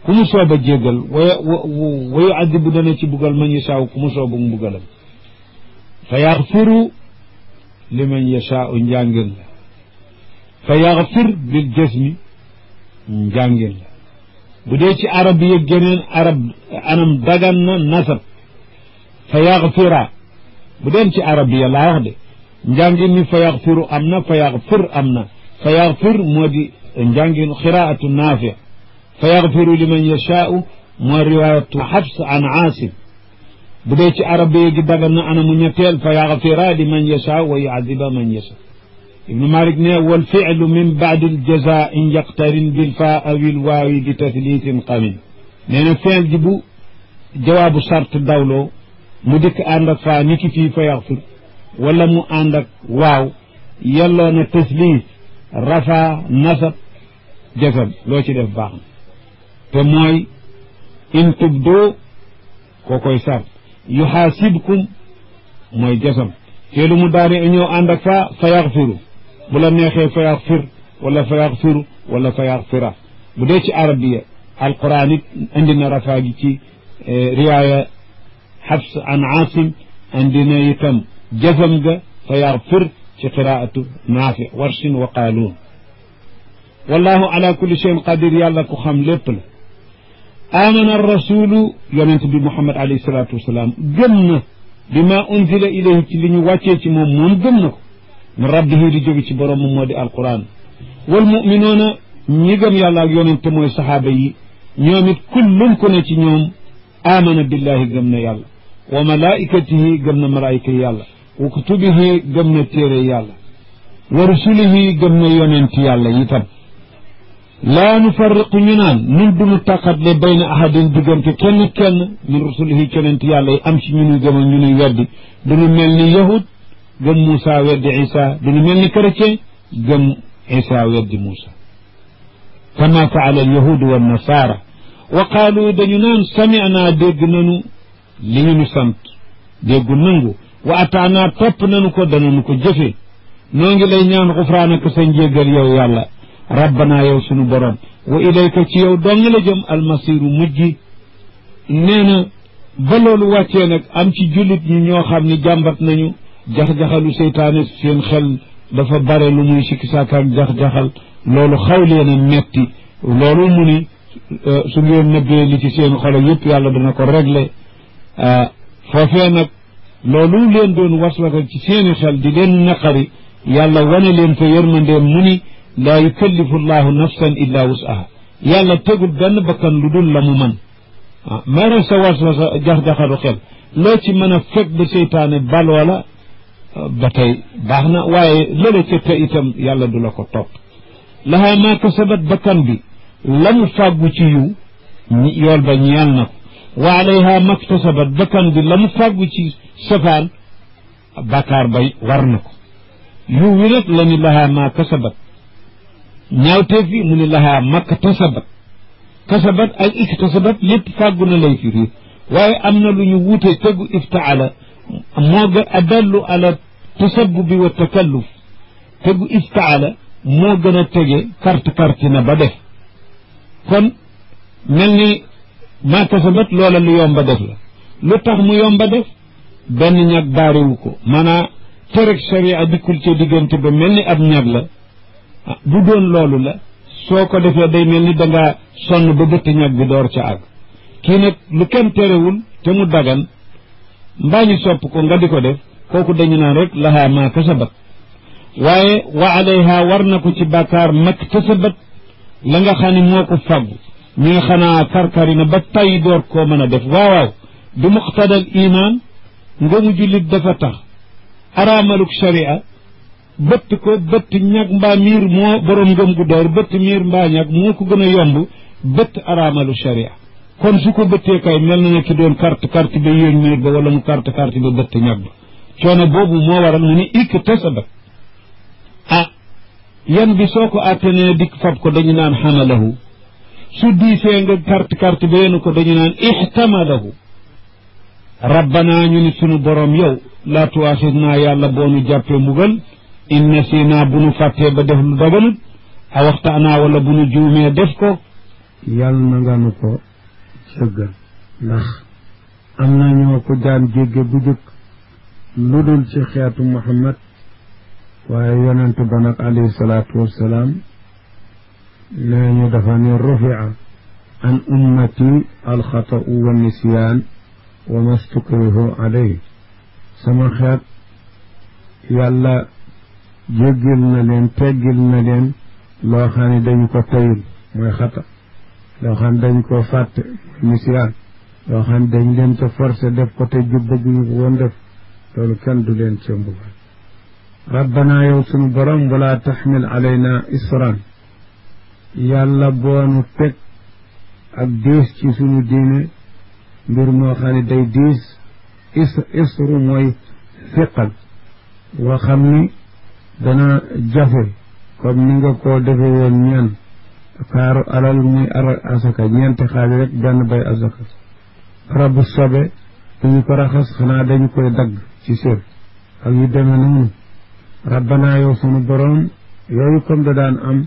ku mu soob a jéggal wa yuadibu dana ci bugal man yashaau ku mu soobu mbugalam fa yaxfiru liman yashaau njàngin la fa yaxfir bil jasmi njàngin la bu dee ci arab yi geneen arab anam dagan na nasab fa yaxfira bu deen ci arab yi laa wax de njàngin ni fa yaxfiru am na fa yaxfir am na fa yaxfir moo di njàngin qiraatu naafi fa yaxfiru liman yashaau moo riwaayatu xabs an aasim bu dee ci arab yi gi dagan na anamu ñetteel fa yaxfira liman yashaau wa yuadiba man yashaa ibnu malik ne wal fi'lu min baadi aljaza in yaqtarin bilfaa awi lwaawi bi tasliitin qamin nee na fi'l ji bu jawaabu sart dawloo mu dikk ànd ak faa ni ki fii fa yaxfir wala mu ànd ak waaw yelloo na tasliis rafa nasab jasam loo ci def baax na te mooy in tubdoo koo koy sart yuxaasibkum mooy jasam te lu mu daari ñëw ànd ak fa yaxfiru bu la neexee fa yaxfir wala fa yaxfiru wala fa yaxfira bu dee ci arabiya alquran it indi na rafaa gi ci riwaaya xabs an aasim indi na itam jasam ga fa yaxfir ci qiraatu naafi warsin wa qaaluun wallahu ala kulli cheyin qadir yàlla ku xam lépp la amana rasulu yonent bi muhammad alayhi salaatu wasalaam gëm na bima unzila ilayhi ci li ñu wàccee ci moom gëm na ko min rabbihi di jóge ci borom moom moo di alquran wal muminuuna ñi gëm yàlla ak yonente mooy saxaaba yi ñoom it kullum ku ne ci ñoom amana billahi gëm na yàlla wa malaikatihi gëm na malaayika yàlla wa kutubihi gëm na téere yàlla wa rusulihi gëm na yonent yàlla itam laa nufarriqu ñu naan nun duñu tàqatle bayna ahadin diggante kenn min rusulihi yonent yàlla yi am ci ñu nuy gëm ak ñu nuy weddi duñu mel ni yahud gëm Moussa weddi Isa duñu mel ni chrétien gëm Isa weddi Moussa kama faala alyahudu wa nasara wa qaalu dañu naan sami'na dégg nanu li ñu nu sant déggu nangu wa ataana topp nanu ko dananu ko jëfe noo ngi lay ñaan xufraanaka sa njéggal yow yàlla rabbana yow sunu borom wa ilayka ci yow dong la jëm almasiru mujj nee na ba loolu wàccee nag am ci jullit ñi ñoo xam ni jàmbat nañu jax-jaxalu seytaane seen xel dafa bare lu muy sikki saakaak jax-jaxal loolu xaw leen a metti loolu mu ni su ngeen nëbbee li ci seen xolo yëpp yàlla dana ko réglé foofee nag loolu leen doon waswasal ci seeni xel di leen naqari yàlla wane leen fa yërmandeem mu ni laa yukallifu llahu nafsan illa wusaha yàlla tegul benn bakkan lu dul la mu mën mara sa waswasa jax-jaxalu xel loo ci mën a fekk ba seytaane baloo la ba tey baax na waaye lële ca te itam yàlla du la ko topp lahaa maa kasabat bakkan bi la mu fàggu ci yiw yool ba ñeel na ko wa alayha maktasabat bakkan bi la mu fàggu ci safaan bàkkaar bay war na ko yiw wi nag la ni lahaa maa kasabat ñaawteef bi mu ni lahaa maktasabat kasabat ak iktasabat lépp fàggu na lay firi waaye am na lu ñu wuute tegu iftaala moo gën adallu ala tasabbubi wa takalluf tegu iftaala moo gën a tege karti na ba def kon mel ni maa kasabat loola lu yomba def la lu tax mu yomba def benn ñag baariwu ko maanaa tereg sharia dikkul ca diggante ba mel ni ab ñag la bu doon loolu la soo ko defee day mel ni dangaa sonn ba bëtt ñag bi door ca àgg kii nag lu kenn terewul te mu dagan mbaa ñu sopp ko nga di ko def kooku dañu naan rek lahaa maa kasabat waaye wa alayha war na ko ci bàkkaar maktasabat la nga xam ne moo ko fàggu ñu nga xanaa karkari na ba tay door koo mën a def waaw bi muqtadal iman ngëmu jullit dafa tax araamaluk sharia bëtt ko bëtt ñag mbaa miir moo borom ngëm gu door bëtt miir mbaa ñag moo ko gën a yomb bëtt araamalu sharia kon su ko bëttee kay mel na ne ki doon carte ba yéen miir ba wala mu carte ba bëtt ñag ba coono boobu moo waral mu ni ikk tasaba yan bi soo ko attanee dikk fab ko dañu naan xamalahu su diisee nga carte ba yenu ko dañu naan ixtamalahu rabbana ñu ni sunu borom yow laa tuwaaxis naa yàlla boo nu jàppee mbugal in nasiinaa bu nu fàttee ba def lu daganut a waxtaanaa wala bu nu juumee def ko yàlla na nga nu ko jéggal ndax am na ñoo ko daan jégge bu jëkk lu dul ci xeetu Muhammad waaye yonent ba nag alayhi salaatu wassalaam nee ñu dafa ne rufia an ummati alxata'u wa nisyaan wa mastukrihu alayhi sama xeet yàlla jéggil na leen teggil na leen loo xam ne dañu ko tayul mooy xata loo xam ne dañu ko fàtte nisyaan loo xam ne dañ leen ca forcé def ko te bëgguñu ko woon def loolu kenn du leen ca mbugal rabbana yow sunu borom wala taxmil alayna isran yàlla boonu teg ak diis ci sunu diine mbir moo xam ne day diis isru mooy fiqal woo xam ni dana jafe comme ni nga ko defe woon ñaan kaaru alal muy alal asaka ñeenti xaali rek benn bay asaka rabu sobe dañu ko raxas xanaa dañu koy dagg ci sër ak yu demee noonu rabbana yow sunu borom yooyu comme da daan am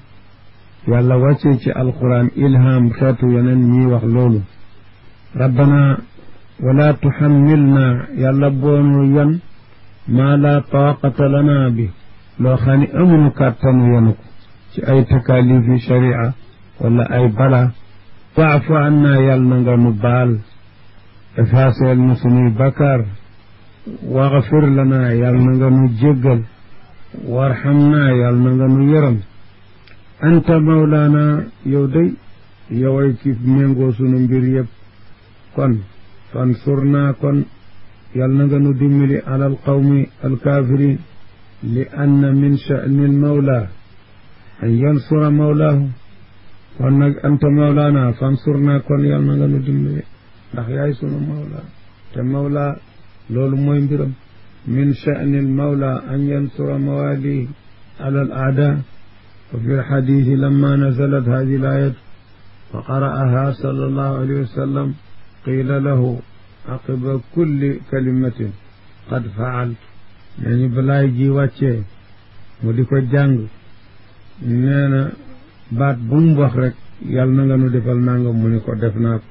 yàlla wàccee ci alquran ilham xeetu yeneen ñiy wax loolu rabbana wala tuhammilna yàlla boonu yan maa la taaqata lana bi loo xam ne amuñu kàttanu yenu ko ci ay takalifi sharia wala ay bala waafu anna yàlla na nga nu baal effacer nu sunuy bakkaar waxfir lana yàlla na nga nu jéggal warhamna yàlla na nga nu yërëm anta mawlaana yow day yoway ki méngoo sunu mbir yëpp kon fansurna kon yàlla na nga nu dimbali ala alqawmi alkafirin li anna min sha'ni almawla an yansura mawlaahu kon nag anta mawlaana fansurna kon yàlla na nga nu dimbali ndax yaay sunu mawla te mawla loolu mooy mbiram min sha'ni almawla an yansura mawalihi ala al a'da وفي الحديث لما نزلت هذه الآية فقرأها صلى الله عليه وسلم قيل له عقب كل كلمة قد فعلت يعني بلاي جي واتشي موديكو جانغ نانا بات بوم واخ رek yàlla na nga nu defal nangam mu ni ko def naa ko